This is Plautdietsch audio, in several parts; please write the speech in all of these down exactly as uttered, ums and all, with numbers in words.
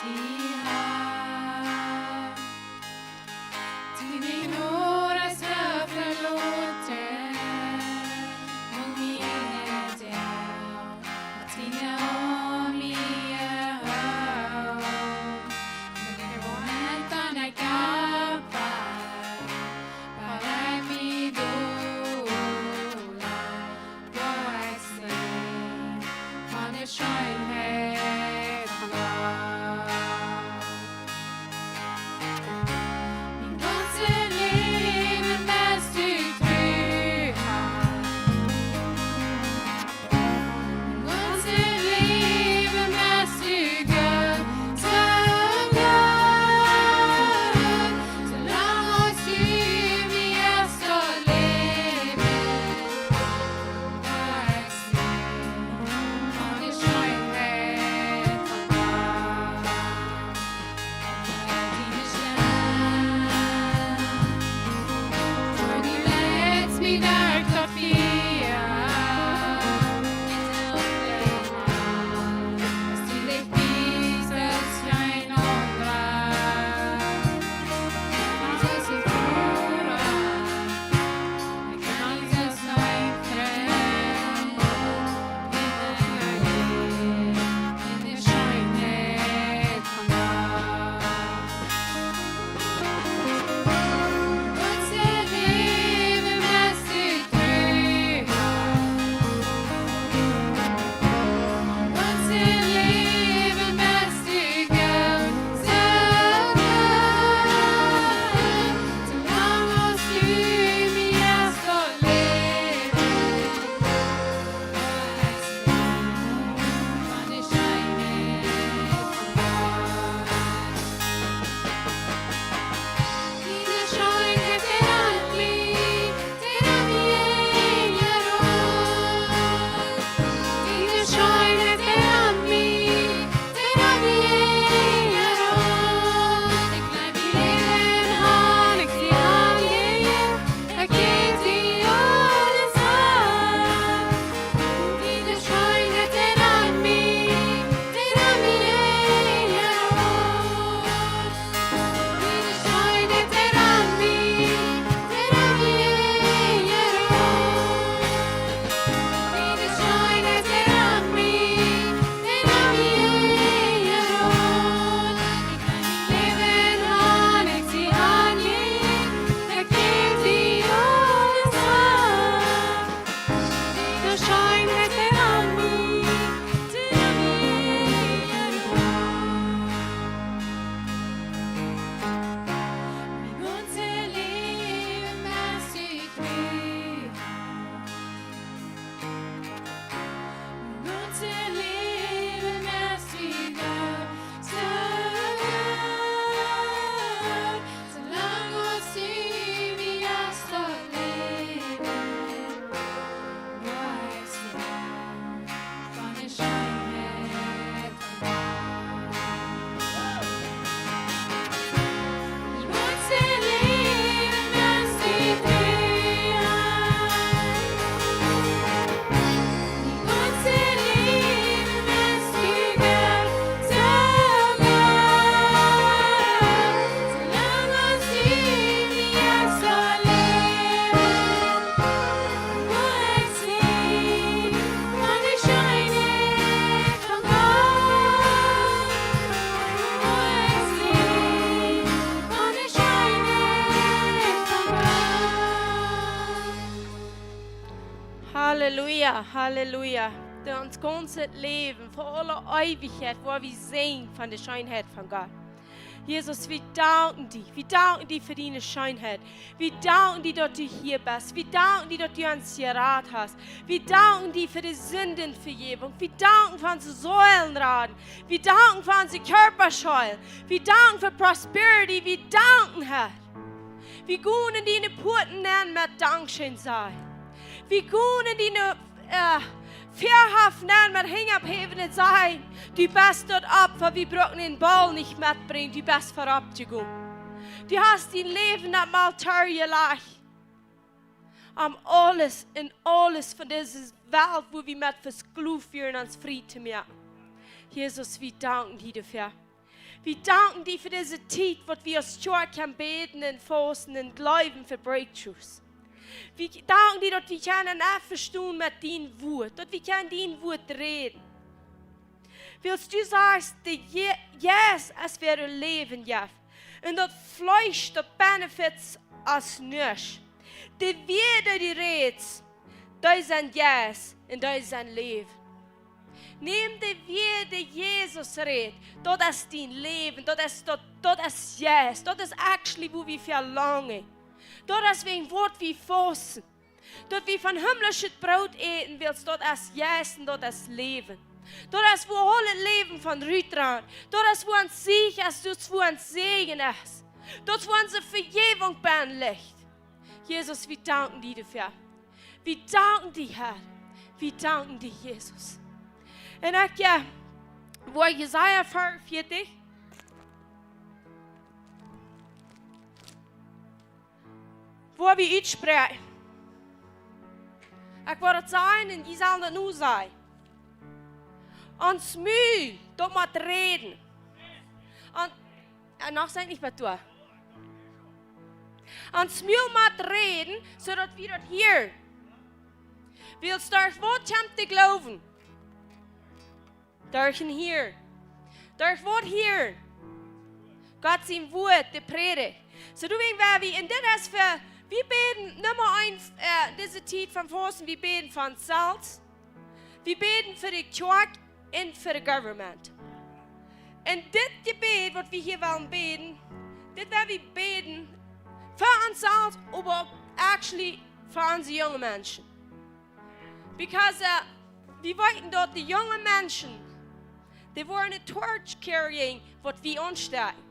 die Herr. Toen ik noras verloten, om miene Deel, wat die om mie hoog. Met de Woorden dan ik op, waar hij mij doet. Von de Scheenheit von Gott. Mien gaunzet Läwen best du tru. Mien gaunzet Läwen best du goot, soo goot. Soo lang aus du mie hast daut Läwen. Halleluja, halleluja. Daut ons gaunzet Läwen, fa aule Eewichkjeit, woa wie seenen von de Scheenheit von Gott. Jesus, wie danken die. Wie danken die fa diene Scheenheit. Wie danken die, daut du hia best. Wie danken die, daut du ons jerat hast. Wie danken die fa de Sindenvejäwunk. Wie danken fa onse Seelenraden. Wie danken fa onse Kjarpascheel. Wie danken fa Prosperity. Wie danken, Herr. Wie gonen en diene Puaten nenn met Dankscheen sajen. Wie gonen en diene, äh, Väahoff nenn met Henj opphäwen un sajen: Du best daut Opfa, wie bruken dän Boll nich metbrinjen, du best verropp jegonen. Du hast dien Läwen aum Altoa jelajcht, om aules un aules von dise Welt, wua wie met vesklooft wieren, ons frie to moaken. Jesus, wie danken die doafäa. Wie danken die fa dise Tiet, waut wie aus Kjoakj kjennen bäden un fausten un jleewen fa breakthroughs. Wie danken die, daut wie kjennen aufstonen met dien Wuat, daut wie kjennen dien Wuat räden. Wiels du sajchst, de Je-, Jeist es wäa Läwen jeft. Un daut Fleesch, daut benefits ons nuscht. De Wieed, dee du rätst, dee sent Jeist un dee sent Läwen. Näm de Wieed, dee Jesus rät, daut es dien Läwen, daut es, daut, daut es Jeist, daut es actually, wua wie velangen. Daut es wäajen waut wie fausten. Daut wie von himmlischet Broot äten, wiels daut es Jeist un daut es Läwen. Daut es, wua aul daut Läwen von rutrant. Daut es, wua ons Sieg es, daut es, wua ons Säajen es. Daut es, wua onse Vejäwunk bennen licht. Jesus, wie danken die doafäa. Wie danken die, Herr. Wie danken die, Jesus. Un ekj, jo, wua Jesaja veeaunvieetich, wua wie utspräakjen. Ekj woa daut sajen un jie sellen daut nu sajen. Ons Mul, daut mott räden. Un, un noch sent nich bie doa. Ons Mul mott räden, soo daut wie daut hieren. Wiels derch waut kjemt de Gloowen? Derch een Hieren. Derch waut hieren? Gott sien Wuat, de Prädicht. Soo, du weetst, wua wie, un dit es fa, wie bäden Numma eent, äh, dise Tiet von Fausten, wie bäden fa ons selfst. Wie bäden fa de Kjoakj un fa de government. Un dit Jebäd, waut wie hia wellen bäden, dit woa wie bäden fa ons selfst, oba uk actually fa onse junge Menschen. Because, äh, wie weeten daut de junge Menschen, dee woaren de torch carrying, waut wie aunstekjen.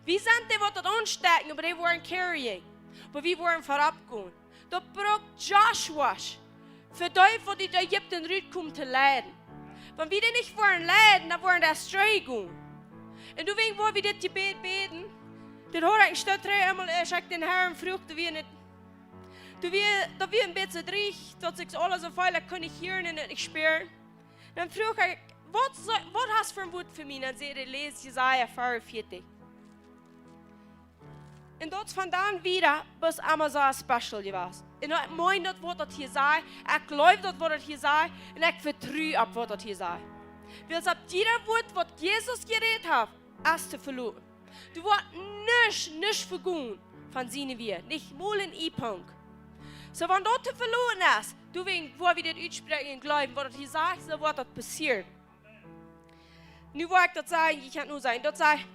Wie sent dee, waut daut aunstekjen, oba dee woaren carrying. Oba wie woaren verut gonen. Daut brukt Joshua's, fa dee, waut ut Ägipten rutkomen to leiden. Wan wie dee nich woaren leiden, dan woaren dee astray gonen. Un du weetst, wua wie dit Jebäd bäden, dit hieed ekj een Stoot trigj eemol, äh, aus ekj dän Herrn fruach, dee wia nich Doa wia, daut wia een bät dreist, daut ekj aules soo väl kunn hieren un nich spieren. Dan fruach ekj: "Waut sa-, waut hast fa een Wuat fa mie?" Dan säd hee: "Läs Jesaja veeaunvieetich." Un daut von dan wieda wia emma soo special jewast. Un ekj meen daut, waut daut hia sajcht, ekj jleew daut, waut daut hia sajcht, un ekj vetru opp, waut daut hia sajcht. Wiels opp jieda Wuat, waut Jesus jerät haft, es to veloten. Doa woat nuscht, nuscht vegonen von siene Wieed, nich mol een Punkt. Soo, wan daut to veloten es, du weetst, wua wie dit utspräakjen un jleewen, waut daut hia sajcht, soo woat daut passieren. Nu woa ekj daut sajen, ekj kaun nu sajen, daut sajcht: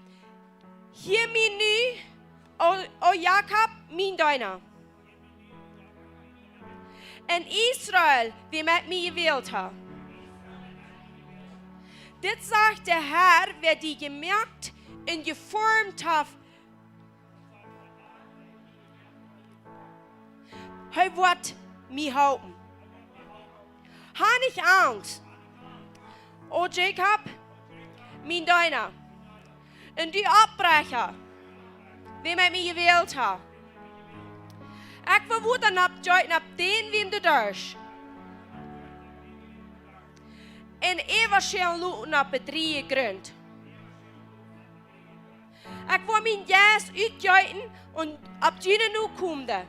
"Hia mie nu, o, o Jakob, mien Deena. Un Israel, wäa mie jewält haft. Dit sajcht de Herr, wäa die jemoakt un jeformt haft. Hee woat mie halpen. Ha nich Angst, o Jakob, mien Deena, un du Oppbräakja, wäa mie jewält haft. Ekj woa Wota oppjeeten opp dän, wäm du darscht, un Äwaschell loten opp bedrieeje Grunt. Ekj woa mienen Jeist utjeeten un opp june Nokomende.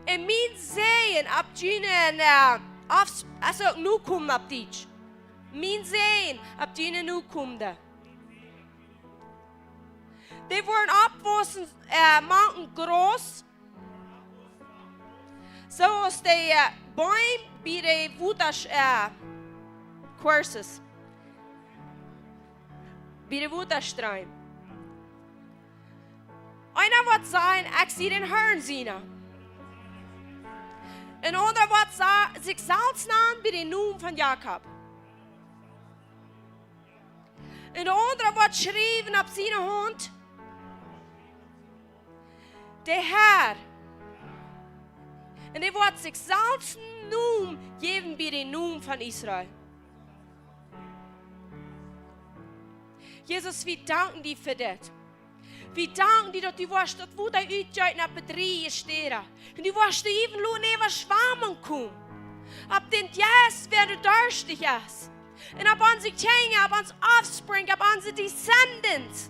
Un mien Säajen opp june, äh, Offs-, aulsoo Nokomende opp Dietsch. Mien Säajen opp june Nokomende. Dee woaren oppwaussen, äh, mank Graus, soo aus de, äh, Beem bie de Wota, äh, courses, bie de Wotastreem. Eena woat sajen: Ekj sie dän Herrn siene. Un aundra woat sa-, sikj selfst nanen bie dän Nomen von Jakob. Un de aundra woat schriewen opp siene Haunt: De Herr. Un hee woat sikj selfst een Nomen jäwen bie dän Nomen von Israel. Jesus, wie danken die fa dit. Wie danken die, daut du woascht daut Wota utjeeten opp bedrieeje Städen. Un du woascht doa äwent loten Äwaschwamunk komen. Opp dän Jeist, wäa doa darstich es. Un opp onse Kjinja, opp ons offspring, opp onse descendants.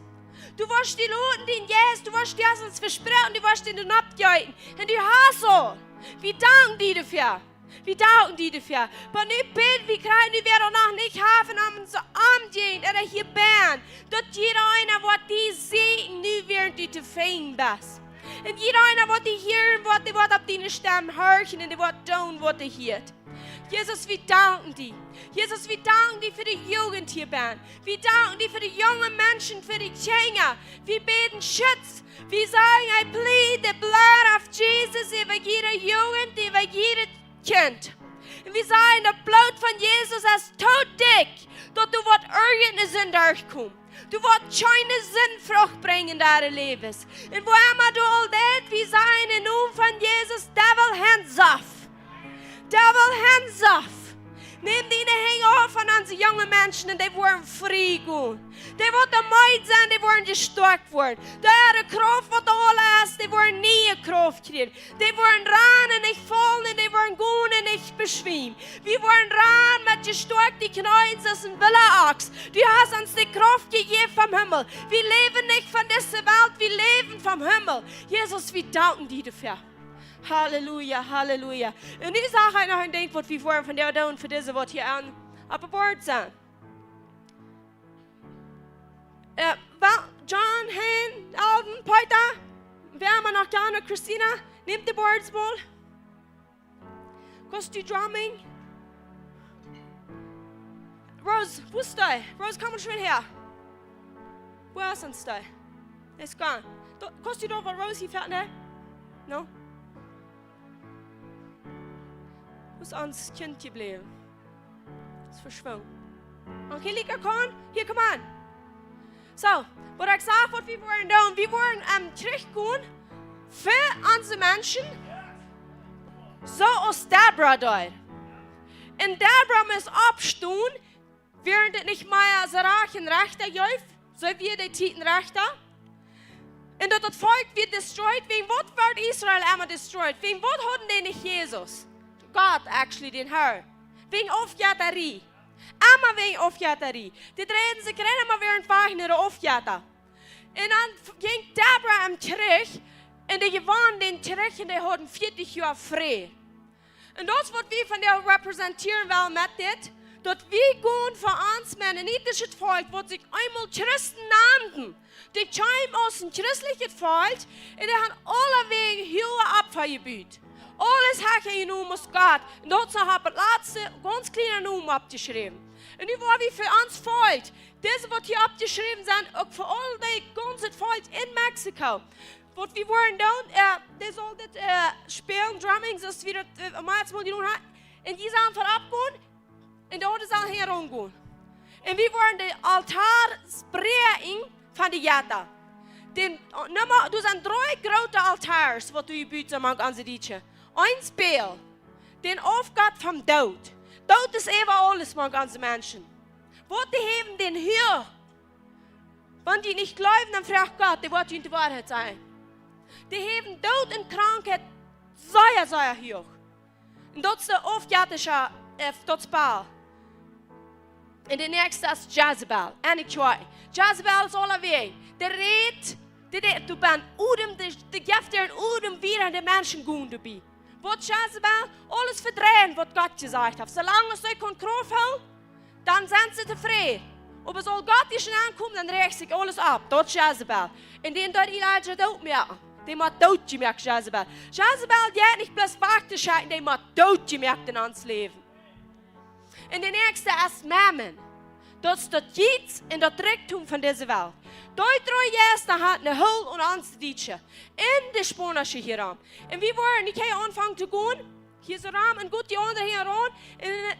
Du woascht die loten, dän Jeist, du woascht, du hast ons vesproaken, du woascht dän oppjeeten. Un du hast aul. Wie danken die doafäa. Wie danken die doafäa. Oba nu bäd wie, kjrie wie doa noch nich haben, om ons omjäajent ooda hia benne, daut jieda eena woat die seenen, nu wäarent du to finjen best. Un jieda eena woat die hieren, woat, dee woat opp diene Stemm horchen un dee woat doonen, waut hee hieet. Jesus, wie danken die. Jesus, wie danken die fa de Jugend hia benne. Wie danken die fa de junge Menschen, fa de Kjinja. Wie bäden Schutz. Wie sajen, I plead the blood of Jesus äwa jiede Jugend, äwa jieda Kjint. Un wie sajen, daut Bloot von Jesus es too dikj, daut doa woat irjent eene Sind derchkomen. Doa woat kjeene Sind Frucht brinjen en äare Läwes. Un wua emma du aul deist, wie sajen em Nomen von Jesus, Devil, hands off. Devil, hands off. Nämm diene Henj auf von onse junge Menschen un dee woaren frie gonen. Dee waut meed sent, dee woaren jestoakjt woaren. Dee äare Krauft waut aul es, dee woaren niee Krauft kjrieen. Dee woaren rannen un nich faulen, un dee woaren gonen un nich beschwiemen. Wie woaren rannen met jestoakjte Kjnees aus een willa Ochs. Du hast ons de Krauft jejäft vom Himmel. Wie läwen nich von dise Welt, wie läwen vom Himmel. Jesus, wie danken die doafäa. Halleluja, Halleluja. Un nu saj ekj noch een Dinkj, waut wie woaren vondoag doonen fa dise, waut hia aun, opp de Board sent. Äh, wa-, John, Hein, Alvin, Peter, wäa emma noch, John un Christina, nämt de Boards mol. Gost du drumming? Rose, wua es dee? Rose, komm mol hia. Wua es dee? Dee es gone. Do, gost du doa, wua Rose hia fält, nä? No? Wua es ons Kjint jebläwen? Es veschwungen. Angelika, komm. Hia, come on. Soo, waut ekj saj, waut wie woaren doonen, wie woaren, ähm, trigj gonen fa onse Menschen, soo aus Debora deed. Un Debora must oppstonen, wäarent et nich mea Rach un Rechta jeef, soo aus de Tiet Rechta. Un daut daut Volkj wort destroyed, wäajen waut wort Israel emma destroyed? Wäajen waut hauden dee nich Jesus? Gott, actually, dän Herr. Wäajen Aufjettarie. Emma wäajen Aufjettarie. Dee dreiden sikj emma wada wajch no de Aufjetta. Un dan f-, jinkj Debora em Kjrich, un dee jewonnen dän Kjrich, un dee hauden vieetich Joa Fräd. Un daut es waut wie vondoag repräsentieren wellen met dit, daut wie gonen fa ons mennonitischet Volkj, waut sikj eemol Christen nanden, dee kjeemen aus een christlichet Volkj, un dee haben aulewäajen huage Opfa jebut. Aules haft hee jenomen aus Gott. Un daut see haben daut latste, gaunz kjliene Nomen oppjeschräwen. Un nu woa wie fa ons Volkj, dise waut hia oppjeschräwen sent, uk fa aul daut gaunze Volkj en Mexiko. Waut wie woaren doonen, äh, dee saul dit, äh, spälen, drumming, soo aus wie daut, äh, meist mol jedonen haben. Un dee sellen verop gonen, un de aundre sellen hinjaraun gonen. Un wie woaren dän Altoa bräakjen von de Jetta. Dän, äh, Numma, doa sent dree groote Altoa, waut doa jebut sent mank onse Dietsche. Eent es Baal, dän Aufgott vom Doot. Doot es äwa aules mank onse Menschen. Waut dee haben dän huach. Wan dee nich jleewen, dan froag Gott, dee woat die de Woarheit sajen. Dee haben Doot un Krankheit sea, sea huach. Un daut es de aufjettische, äh, daut es Baal. Un de näakjste es Jezebel. Un ekj weet, Jezebel es aulewäajen. Dee rät, dee, dee, du best Odem, dee, dee jeft dän Odem wieda un de Menschen gonen doabie. Waut Jezebel, aules vedreien, waut Gott jesajcht haft. Soo lang aus see kaun Krauft hoolen, dan sent see tofräd. Oba saul Gott hia aunkomen, dan rajcht sikj aules opp. Daut es Jezebel. Un dän deed Elija doot moaken. Dee mott doot jemoakt, Jezebel. Jezebel jeit nich bloos wajch to schekjen, dee mott doot jemoakt en ons Läwen. Un de näakjste es Mammon. Daut es daut Jiets un daut Rikjdom von dise Welt. Dee dree Jeista haben eene Holt aun ons Dietsche. Un de Spaunische hia rom. Un wie woaren, ekj hab aunjefongen to gonen. Hia soo rom un goot dee aundre hia rom. Un,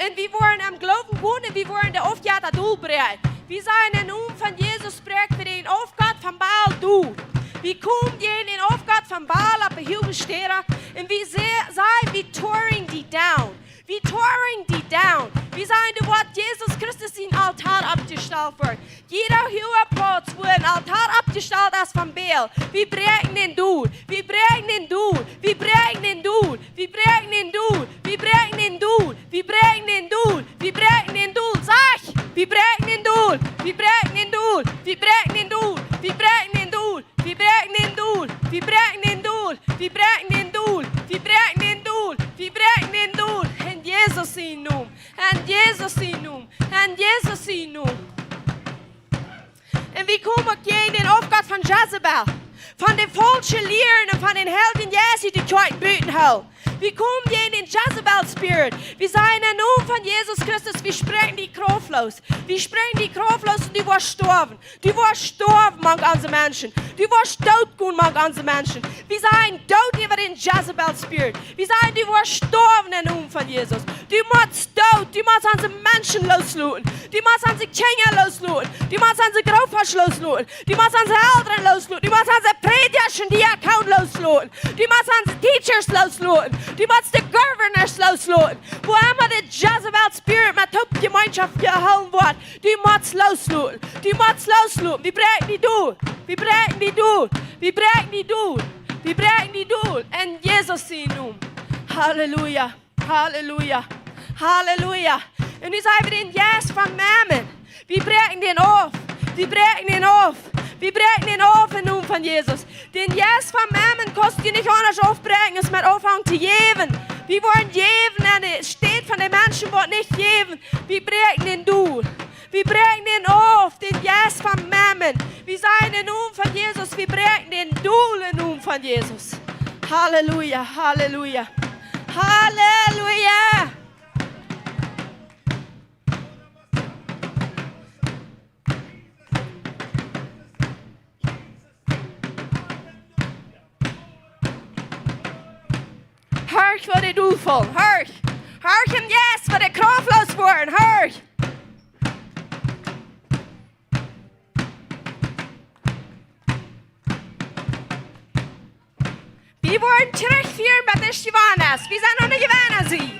un wie woaren em Gloowen gonen un wie woaren de Aufjetta dolbräakjen. Wie sajen em Nomen von Jesus, bräakj wie dän Aufgott von Baal dol. Wie komen jäajen dän Aufgott von Baal opp de huage Städ. Un wie sa-, sajen, wie tearing die down. Wie tearing die down. Wie sajen, doa woat Jesus Christus sien Altoa oppjestalt woaren. Jieda huage Plauz, wua een Altoa opp Gestalt es von Baal. Wie bräakjen dän dol. Wie bräakjen dän dol. Wie bräakjen dän dol. Wie bräakjen dän dol. Wie bräakjen dän dol. Wie bräakjen dän dol. Wie bräakjen dän dol. Saj! Wie bräakjen dän dol. Wie bräakjen dän dol. Wie bräakjen dän dol. Wie bräakjen dän dol. Wie bräakjen dän dol. Wie bräakjen dän dol. Wie bräakjen dän dol. Wie bräakjen dän dol. Wie bräakjen dän dol. En Jesus sienen Nomen. En Jesus sienen Nomen. En Jesus sienen Nomen. Un wie komen uk jäajen dän Aufgott von Jezebel, von de faulsche Lieren un von dän Heiljen Jeist, dee de Kjoakjen buten hoolen. Wie komen jäajen dän Jezebel Spirit. Wie sajen en dän Nomen von Jesus Christus, wie spräakjen die kraftlos. Wie spräakjen die kraftlos un du woascht stoawen. Du woascht stoawen mank onse Menschen. Du woascht doot gonen mank onse Menschen. Wie sajen doot äwa dän Jezebel Spirit. Wie sajen, du woascht stoawen en dän Nomen von Jesus. Du motst doot, du motst onse Menschen loosloten. Du motst onse Kjinja loosloten. Du motst onse Grootvodasch loosloten. Du motst onse Elren loosloten. Du motst onse Prädjasch un Diakonen loosloten. Du motst onse Teachers loosloten. Du motst de Governors loosloten. Wua emma de Jezebel Spirit met toop Jemeenschoft jehoolen woat, du motst loosloten. Du motst loosloten. Wie bräakjen die dol. Wie bräakjen die dol. Wie bräakjen die dol. Wie bräakjen die dol. En Jesus sienen Nomen. Halleluja. Halleluja. Halleluja. Un nu saj wie dän Jeist von Mammon. Wie bräakjen dän auf. Wie bräakjen dän auf. Wie bräakjen dän auf en dän Nomen von Jesus. Dän Jeist von Mammon kaust du nich aundasch aufbräakjen, aus met aunfangen to jäwen. Wie woaren jäwen en de Städ von de Menschen, waut nich jäwen. Wie bräakjen dän dol. Wie bräakjen dän auf, dän Jeist von Mammon. Wie sajen en dän Nomen von Jesus, wie bräakjen dän dol en dän Nomen von Jesus. Halleluja, halleluja, halleluja. Horch, woo dee dol faulen. Horch. Horch em Jeist, woo dee kraftlos woaren. Horch. Wie woaren trigj fieren bat de Jewannen. Wie sent noch nich Jewannen, see.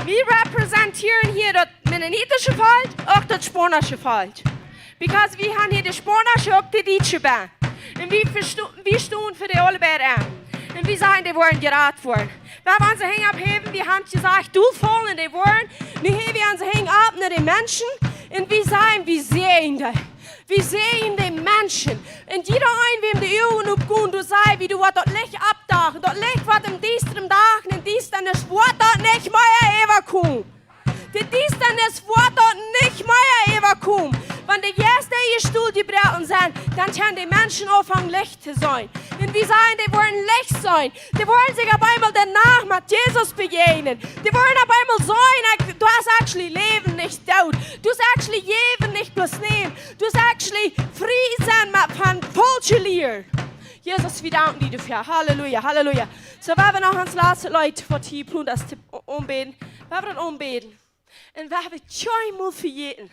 Wie repräsentieren hia daut mennonitische Volkj, uk daut spaunische Volkj. Because wie haben hia de Spaunische uk de Dietsche bie. Un wie vesto-, wie stonen fa dee aule beid aun. Un wie sajen, dee woaren jerat woaren. Wie haben onse Henj opphäwen, wie haben jesajcht, dol faulen, dee woaren. Nu häw wie onse Henj opp no de Menschen. Un wie sajen, wie säajnen dee. Wie säajnen de Menschen. Un jieda een, wäm de Uagen opgonen, du sajchst, wie du woascht daut Licht oppdachen, daut Licht, waut em diestren Dach, en Diestanis, woat daut nich mea äwakomen. De Diestanis woat daut nich mea äwakomen. Wan de Jeist de Stool jebroaken sent, dan kjennen de Menschen aunfangen Licht to seenen. Un wie sajen, dee woaren Licht seenen. Dee woaren sikj opp eemol doano met Jesus bejäajnen. Dee woaren opp eemol seenen, ekj, du hast actually Läwen, nich Doot. Du hast actually Läwen, nich bloos nämen. Du hast actually frie sennen met, von faulsche Lia. Jesus, wie danken die doafäa. Halleluja, halleluja. Soo, wie haben noch ons latste Leet, waut hia jeplant es, to aunbäden. Wie haben daut aunbäden. Un wie haben kjeenmol vejäten,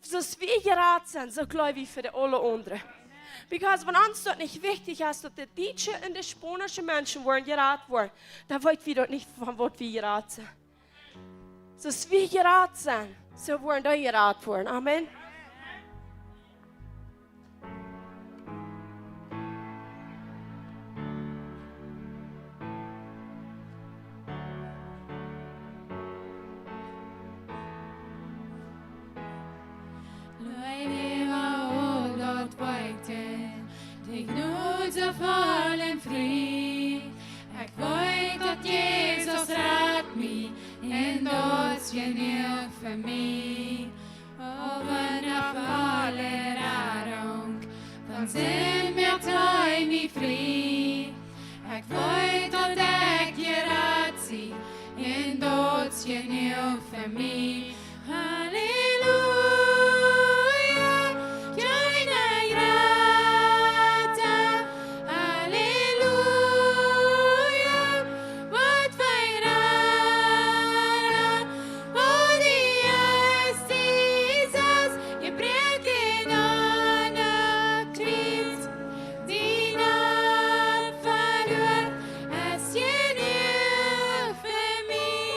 soo aus wie jerat sent, soo jleew wie fa de aule aundre. Because wan ons daut nich wichtich es, daut de dietsche un de spaunische Menschen woaren jerat woaren, dan weet wie daut nich, von waut wie jerat sent. Soo aus wie jerat sent, soo woaren dee jerat woaren. Amen. Leewa aul daut weeten, de Jnod soo voll un frie. Ekj weet, daut Jesus rat mie, un daut es jenuach fa mie. Äwa de volle Radunk von Sind moakt hee mie frie. Ekj weet, daut ekj jerat sie, un daut es jenuach fa mie. Halleluja, kjeene jrata. Halleluja, waut fa een Rada. Oh, dee es Jesus, jebroaken aun daut Kjriez. Dee Nacht veloaren es jenuach fa mie.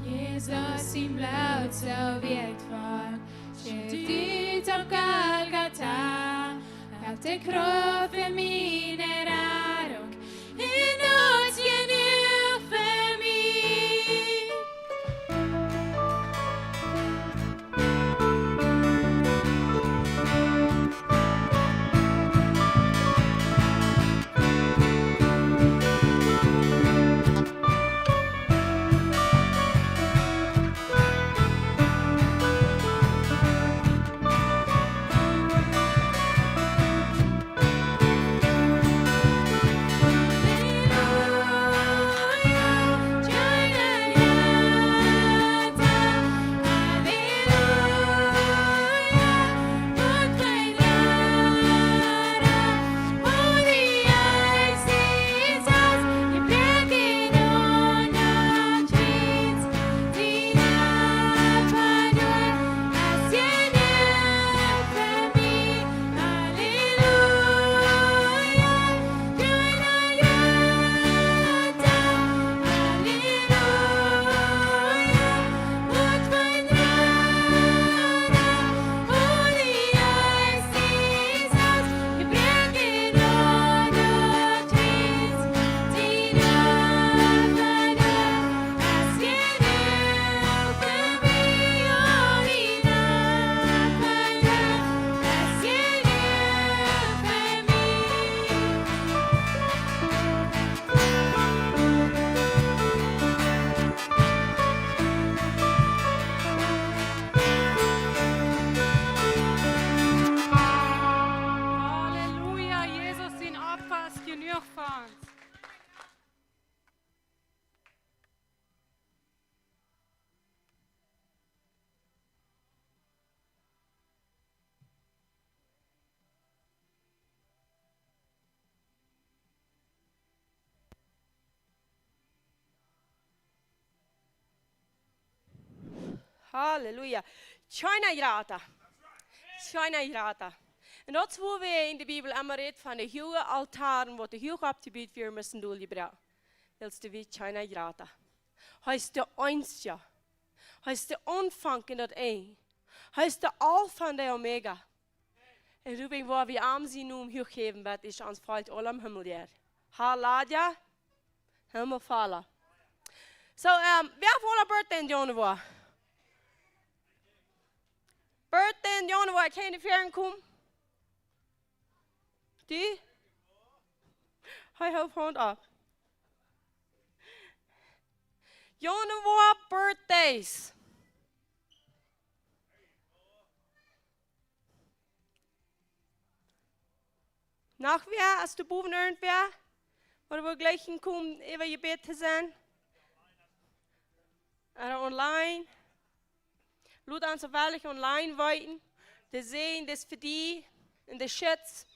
Jesus sien Bloot soo wieetvoll, stieet opp Golgatha, haft de Krauft fa miene Radunk, un daut es jenuach fa mie. Halleluja, Jesus sien Opfa es jenuach fa ons. Halleluja. Kjeena jrata. Kjeena jrata. Un daut es wua wie enne Bibel emma räden von de huage Altaren, waut de huach oppjebut wieren, musten doljebroaken. Wiels doa wia kjeena jrata. Hee es de eensja. Hee es de Aunfank un daut Enj. Hee es de Alfa un de Omega. Un doawäajen woa wie am sienen Nomen huach häwen, bat ons Volkj aul aum Himmel jeit. Halleluja. Himmel fala. Soo, ähm, wäa haft aula Birthday en Januar? Birthday en Januar, kjeene Fäaren komen? Dee? Hee, hoof Haunt opp. Januar Birthdays. Noch wäa, aus doa bowen irjentwäa, ooda wie jlikj komen, äwa Jebäd to sennen? Ooda online? Lot ons soo wellich online weeten. De Säajen es fa die un de Schutz.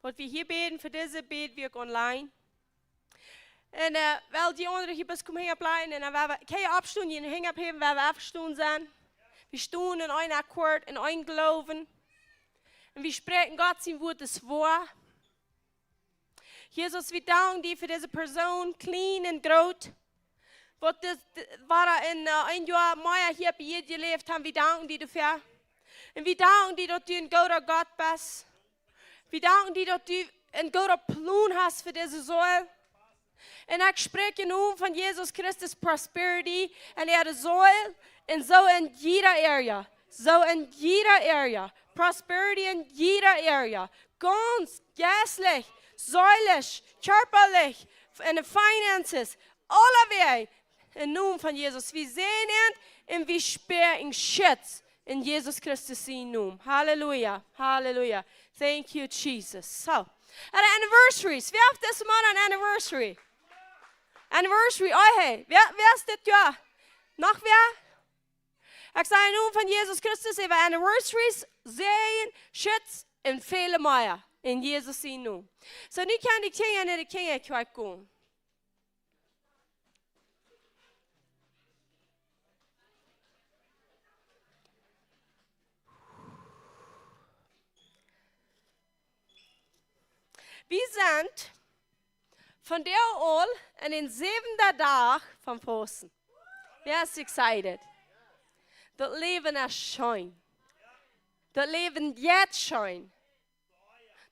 Waut wie hia bäden, fa dise bäd wie uk online. Un, äh, well dee aundre hia bloos komen hinjableiwen un dan woa wie, kjenn jie oppstonen, june Henj opphäwen, woa wie oppjestonen sent. Wie stonen en een Akkord, en een Gloowen. Un wie spräakjen Gott sien Wuat es woa. Jesus, wie danken die fa dise Persoon, kjlien un groot. Waut dis, waut en, äh, een Joa mea hia opp Ieed jeläft haben, wie danken die doafäa. Un wie danken die, daut du een gooda Gott best. Wie danken die, daut du een gooda Plon hast fa dise Seel. Un ekj spräakj em Nomen von Jesus Christus Prosperity en äare Seel un soo en jieda area. Soo en jieda area. Prosperity in jede Area. Gaunz jeistlich, seelisch, kjarpalich, en de finances, aulewäajen. Em Nomen von Jesus. Wie säajnen un wie späakjen Schutz en Jesus Christus sienen Nomen. Halleluja, halleluja. Thank you, Jesus. So, aun de anniversaries. Wäa haft dis Maun een anniversary? Anniversary, oh hey. Wäa, wäa es dit Joa? Noch wäa? Ekj saj em Nomen von Jesus Christus äwa anniversaries, Säajen, Schutz un väl mea. En Jesus sienen Nomen. So, nu kjenn de Kjinja no de Kjinjakjoakj gonen. Wie sent vondoag aul aun dän säwenden Dach von Fausten. Wäa es excited? Daut Läwen es scheen. Daut Läwen jeit scheen.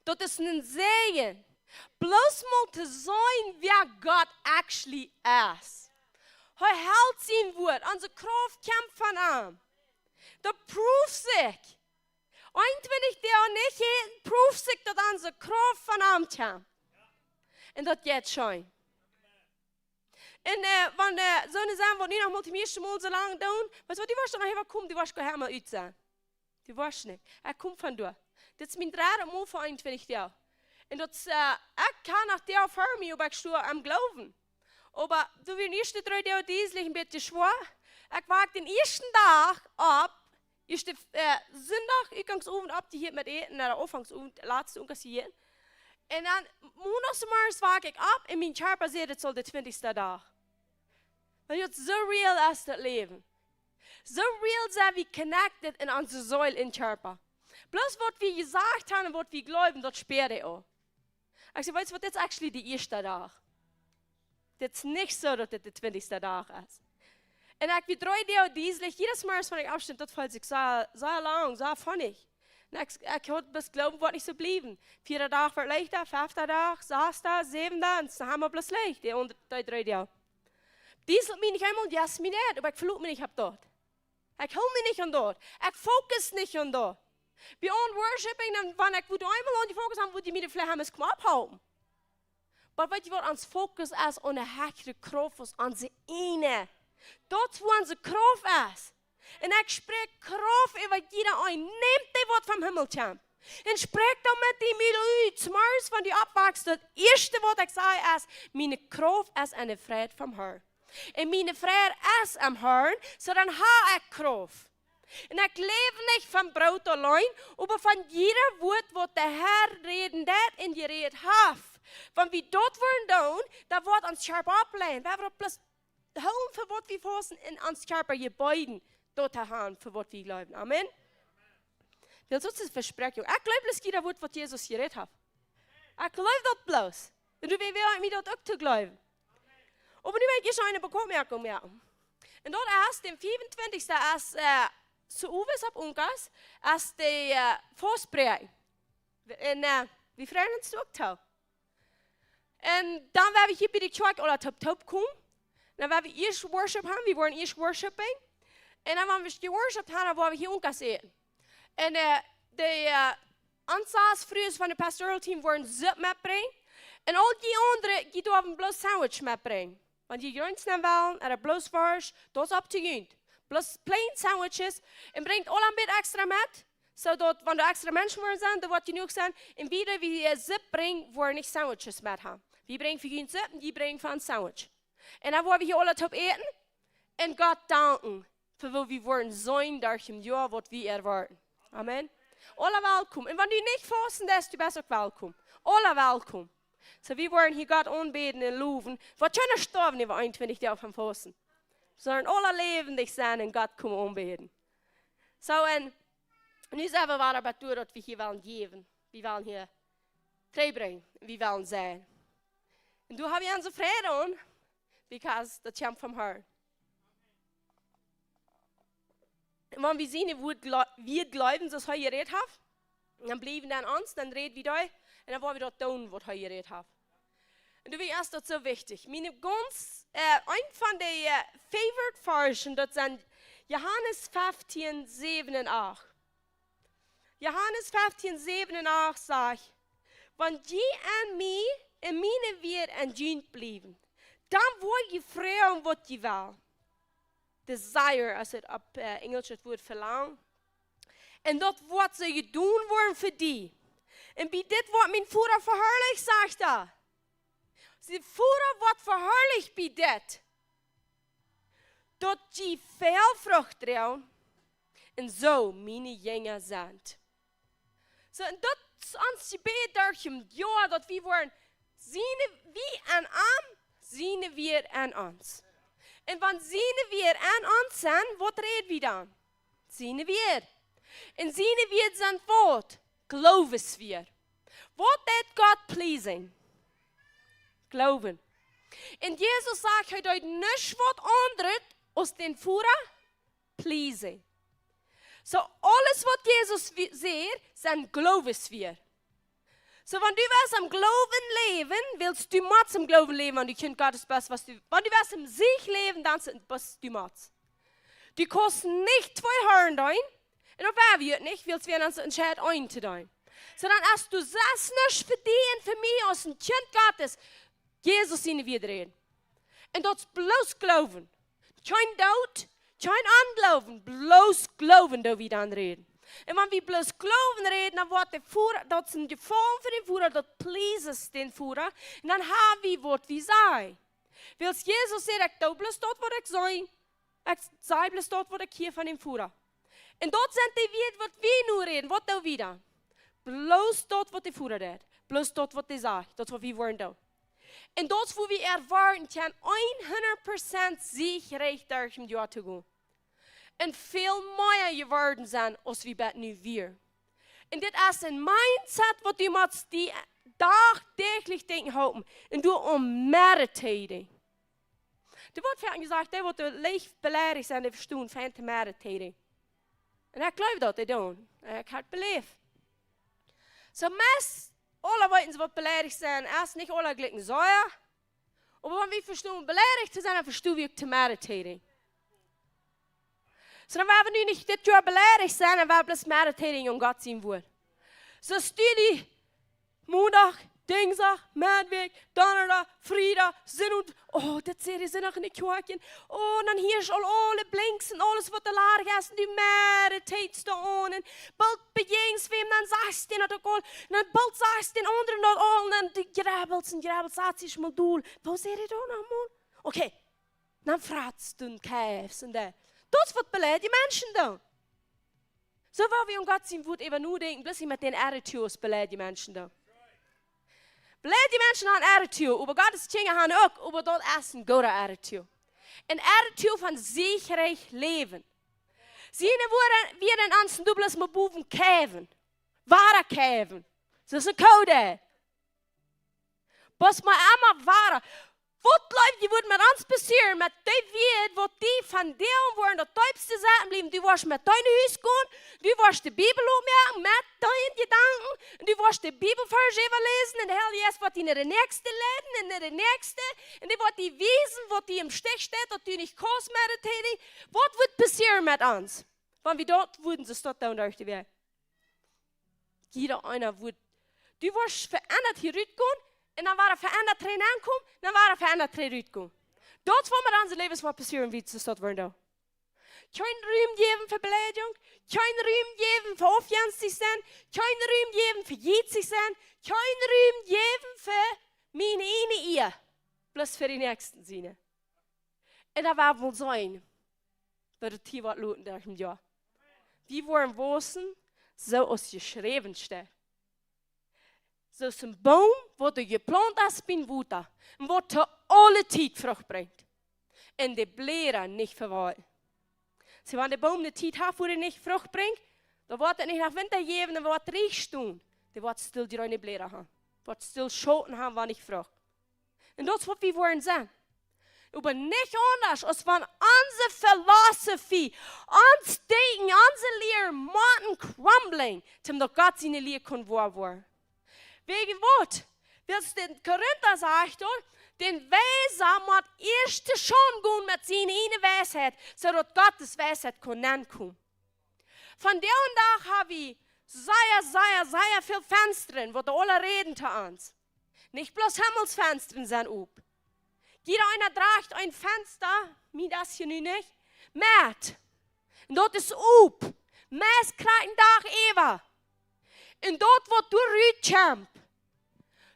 Daut es een Säajen. Bloos mol to seenen, wäa Gott actually es. Hee helt sien Wuat. Onse Krauft kjemt von am. Daut proowt sikj. Eenuntwintich Doag nich äten, proowt sikj, daut onse Krauft von am kjemt. Un daut jeit scheen. Un, äh, wan, äh, soone Sachen, waut nu noch mol toom ieeschten Mol soo lang doonen, weetst waut, du woascht dan noch eemol komen, du woascht goanich mea ut sennen. Du woascht nich. Ekj kom vondoag. Dit es mien dreddet Mol fa eenuntwintich Doag. Un daut, äh, ekj kaun noch Doag fa mie, oba ekj stoa aum Gloowen. Oba doa wia de ieeschte dree Doag dieslich een bät schwoa. Ekj wia dän ieeschten Dach opp, ieeschte, äh, Sindach, Utganksowent oppjehieet met äten, na, de Aunfanksowent, latste Unkas äten. Un dan Mondachs zemorjes wia ekj opp un mien Kjarpa säd, daut saul de twintichste Dach. Wiels daut soo real es, daut Läwen. Soo real sent wie connected en onse Seel un Kjarpa. Bloos waut wie jesajcht haben un waut wie jleewen, daut spieed ekj aul. Ekj saj, weetst waut, dit es actually de ieeschte Dach. Dit es nich soo, daut dit de twintichste Dach es. Un ekj wia dree Doag dieslich, jiedes Mol, wan ekj oppstunt, daut feelt sikj soo, soo lang, soo funny. Un ekj, ekj haud bloos jejleeft, woat nich soo bliewen. Vieeda Dach wort leichta, fefta Dach, sasta, säwenda, un dan haben wie bloos leicht, dee aundre, dee dree Doag. Diesel mien ekj eemol, yes, mien Erd, oba ekj veloot mie nich opp daut. Ekj hool mie nich aun daut. Ekj focus nich aun daut. Bie ons worshiping, dan, wan ekj wudd eemol aun dee focus haben, wudd dee mie veleicht haben, es kom opphalpen. Oba weetst waut, ons focus es aun de hechre Krauft aus onse ieejne. Daut es wua onse Krauft es. Un ekj spräakj Krauft äwa jieda een. Nämt dee waut vom Himmel kjemt. Un spräakj dan met dee Miel ut. Zemorjes wan du oppwakst, daut ieeschte waut ekj saj es, miene Krauft es enne Fräd vom Harn. Un miene Fräd es aum Harn, soo dan hab ekj Krauft. Un ekj läw nich von Broot auleen, oba von jieda Wuat waut de Herr räden deit un jerät haft. Wan wie daut woaren doonen, dan woat ons Kjarpa oppbleiwen. Wie woaren bloos hoolen fa waut wie fausten un ons Kjarpa jebeeden, daut to haben fa waut wie jleewen. Amen. Daut es de Vespräakjunk. Ekj jleew bloos jieda Wuat waut Jesus jerät haft. Ekj jleew daut bloos. Un doawäajen well ekj mie daut uk too jleewen. Oba nu well ekj ieescht eene Bemerkunk moaken. Un daut es, dän fiefuntwintichsten es, äh, soo owes opp Unkas, es dee, äh, Faustbräakjen. Un, äh, wie freien ons uk too. Un dan woa wie hia bie de Kjoakj aula toop, toop komen. Dan woa wie ieescht Worship haben, wie woaren ieescht worshiping. Un dan, wan wie jeworshipped haben, dan woa wie hia Unkas äten. Un, äh, de, äh, ons sas Frues von de pastoral team woaren Supp metbrinjen. Un aul dee aundre, dee derwen bloos Sandwich metbrinjen. Wan jie Jreens nämen wellen, ooda bloos Worscht, daut es up to junt. Bloos plain Sandwiches. Un brinjt aula een bät extra met, soo daut wan doa extra Menschen woaren sennen, doa woat jenuach sennen. Un wie, dee wie, äh, Supp brinjen, woaren nich Sandwiches met haben. Wie brinjen fa junt Supp un jie brinjen fa ons Sandwich. Un dan woa wie hia aula toop äten un Gott danken fa waut wie woaren seenen derch daut Joa waut wie erwoaten. Amen. Aula welkom. Un wan du nich fausten deist, du best uk welkom. Aula welkom. Soo, wie woaren hia Gott aunbäden un lowen. Waut kjeene stoawen äwa eenuntwintich Doag von fausten. Sellen aula läwendich sennen un Gott komen aunbäden. Soo, un nu sent wie wada bie daut, daut wie hia wellen jäwen. Wie wellen hia trigjbrinjen. Wie wellen sennen. Un doa hab wie onse Freid aun, because daut kjemt vom Harn. Un wan wie seenen, woo jle-, wie jleewen, soo aus hee jerät haft, dan bliewen dee aun ons, dan räd wie doa, un dan woa wie daut doonen, waut hee jerät haft. Un doawäajen es daut soo wichtich. Miene gaunz, äh, eent von de, äh, favorite Varschen, daut sent Johanes fieftieen, säwen un acht. Johanes feftieen, säwen un acht sajcht: "Wan jie aun mie un miene Wieed aun junt bliewen, dan woa jie froagen waut jie wellen." Desire, aus et opp, äh, Enjelsch daut Wuat velangen. "Un daut woat soo jedonen woaren fa die." Un bie dit woat mien Voda veharlicht, sajcht hee. Sien Voda woat veharlicht bie dit. "Daut jie väl Frucht droagen un soo miene Jinja sent." Soo, un daut es ons Jebäd derch daut Joa, daut wie woaren siene, wie aun am, siene Wieed aun ons. Un wan siene Wieed aun ons sent, waut räd wie dan? Siene Wieed. Un siene Wieed sent waut? Gloowenswieed. Waut deit Gott pleasen? Gloowen. Un Jesus sajcht, hee deed nuscht waut aundret aus dän Voda pleasen. Soo, aules waut Jesus wie-, säd, sent Gloowenswieed. Soo, wan du west em Gloowen läwen, wiels du motst em Gloowen läwen, wan du Kjint Gottes best, waut du, wan du west em Sieg läwen, dan s-, best du motst. Du kaust nich twee Harn deenen, un daut woa wie uk nich, wiels wie ons entscheiden, eent to deenen. Soo, dan es daut nuscht fa die un fa mie aus een Kjint Gottes, Jesus siene Wieed räden. Un daut es bloos Gloowen. Kjeen Doot, kjeen Ongloowen, bloos Gloowen, daut wie dan räden. Un wan wie bloos Gloowen räden, dan woat de Voda, daut es een Jefaulen fa dän Voda, daut pleases dän Voda. Un dan ha wie waut wie sajen. Wiels Jesus sajcht, ekj doo bloos daut waut ekj saj. Ekj saj bloos daut waut ekj hia von dän Voda. Un daut sent de Wieed waut wie nu räden, waut doo wie dan? Bloos daut waut de Voda deit. Bloos daut waut hee sajcht, daut waut wie woaren doonen. Un daut es wua wie erwoaten kjennen, hundat Prozent siegreich derch daut Joa to gonen. Un väl mea jeworden sent aus wie bat nu wieren. Un dit es een Mindset waut du motst die dagdäachlich denkjen hoolen. Un du om meditating. Doa woat foaken jesajcht, dee waut leicht beleidicht sent, dee vestonen fein to meditating. Un ekj jleew daut, dee doonen. Ekj hab daut beläft. Soo, meist aule Leute waut beleidicht sent, es nich aule jlikj soo, jo. Oba wan wie vestonen beleidicht to sennen, dan vestonen wie uk to meditating. Soo, dan woa wie nu nich dit Joa beleidicht sennen, dan woa wie bloos meditating aun Gott sien Wort. Soo, Studie, Mondach, Dinjsdach, Meddwäakj, Donnadach, Friedach, Sindach, oh, dit serie Sindach enne Kjoakj. Oh, dan hia es aul aule Blinks un aules waut doa ladich es, un du meditates doa aun. Un boolt bejäajenst wäm, dan sajchst du daut uk aul. Un dan boolt sajchst du dän aundren daut aul, un dan du jrebbelst un jrebbelst, sat sie mol dol. Woo säd hee daut noch mol? Okay, dan fratst du un kjrichst un daut. Daut es waut beleidichte Menschen doonen. Soo, wan wie aun Gott sien Wort äwa nodenkjen, bloos nich met dän attitude aus beleidichte Menschen doonen. Beleidichte Menschen haben attitude, oba Gott siene Kjinja haben uk, oba daut es een goodet attitude. Een attitude von siegreich läwen. Siene Wieed, wie en ons doa bloos mau bowen kjrieen. Wada kjrieen. Daut es een Kode. Bloos mau emma wada. Waut jleew jie woat met ons passieren, met dee Wieed, waut die von die woaren daut deepste sitten bliewen? Du woascht met dee no Hus gonen, du woascht de Bibel opmoaken, met dee Jedanken, un du woascht de Bibelvarsch äwaläsen, un de Heilje Jeist woat die no de näakjste leiden, un no de näakjste, un dee woat die wiesen, waut die em Stich steit, daut du nich kaust meditating. Waut woat passieren met ons, wan wie daut wudden, soo daut doa derch de Welt? Jieda eena woat, du woascht veendat hia rutgonen, un dan wada veendat trigj nenkomen, dan wada veendat trigj rutgonen. Daut es waut met onse Läwens woat passieren, wan wie daut woaren doonen. Kjeen Rum jäwen fa Beleidigung, kjeen Rum jäwen fa aufjenstich sennen, kjeen Rum jäwen fa jietsich sennen, kjeen Rum jäwen fa miene ieejne Ea, bloos fa dän Näakjsten siene. Un daut woa wie seenen, daut et hia woat loten derch daut Joa. Wie woaren wausen, soo aus jeschräwen steit. Soo aus een Boom, waut jeplaunt es biem Wota, un waut to aule Tiet Frucht brinjt. Un de Bläda nich vewalkjen. See, wan de Boom de Tiet haft, wua hee nich Frucht brinjt, dan woat et nich noch Winta jäwen, dan woat et dreich stonen. Dee woat stell jreene Bläda haben. Woat stell Schauten haben, wan nich Frucht. Un daut es waut wie woaren sennen. Oba nich aundasch, aus wan onse Filosofie, ons Denkjen, onse Lia motten crumblen, toom daut Gott siene Lia kaun woa woaren. Wäajen waut? Wiels de Korinta sajcht doa, de Wiesa mott ieescht to Schaunden gonen met siene ieejne Weisheit, soo daut Gottes Weisheit kaun nenkomen. Vondoag dän Dach hab wie sea, sea, sea väl Fenstren, waut doa aula räden to ons. Nich bloos Himmelsfenstren sent op. Jieda eena drajcht een Fensta, mien es hia nu nich, met. Un daut es op. Meist krakjt een Dach äwa. Un daut waut doa rutkjemt,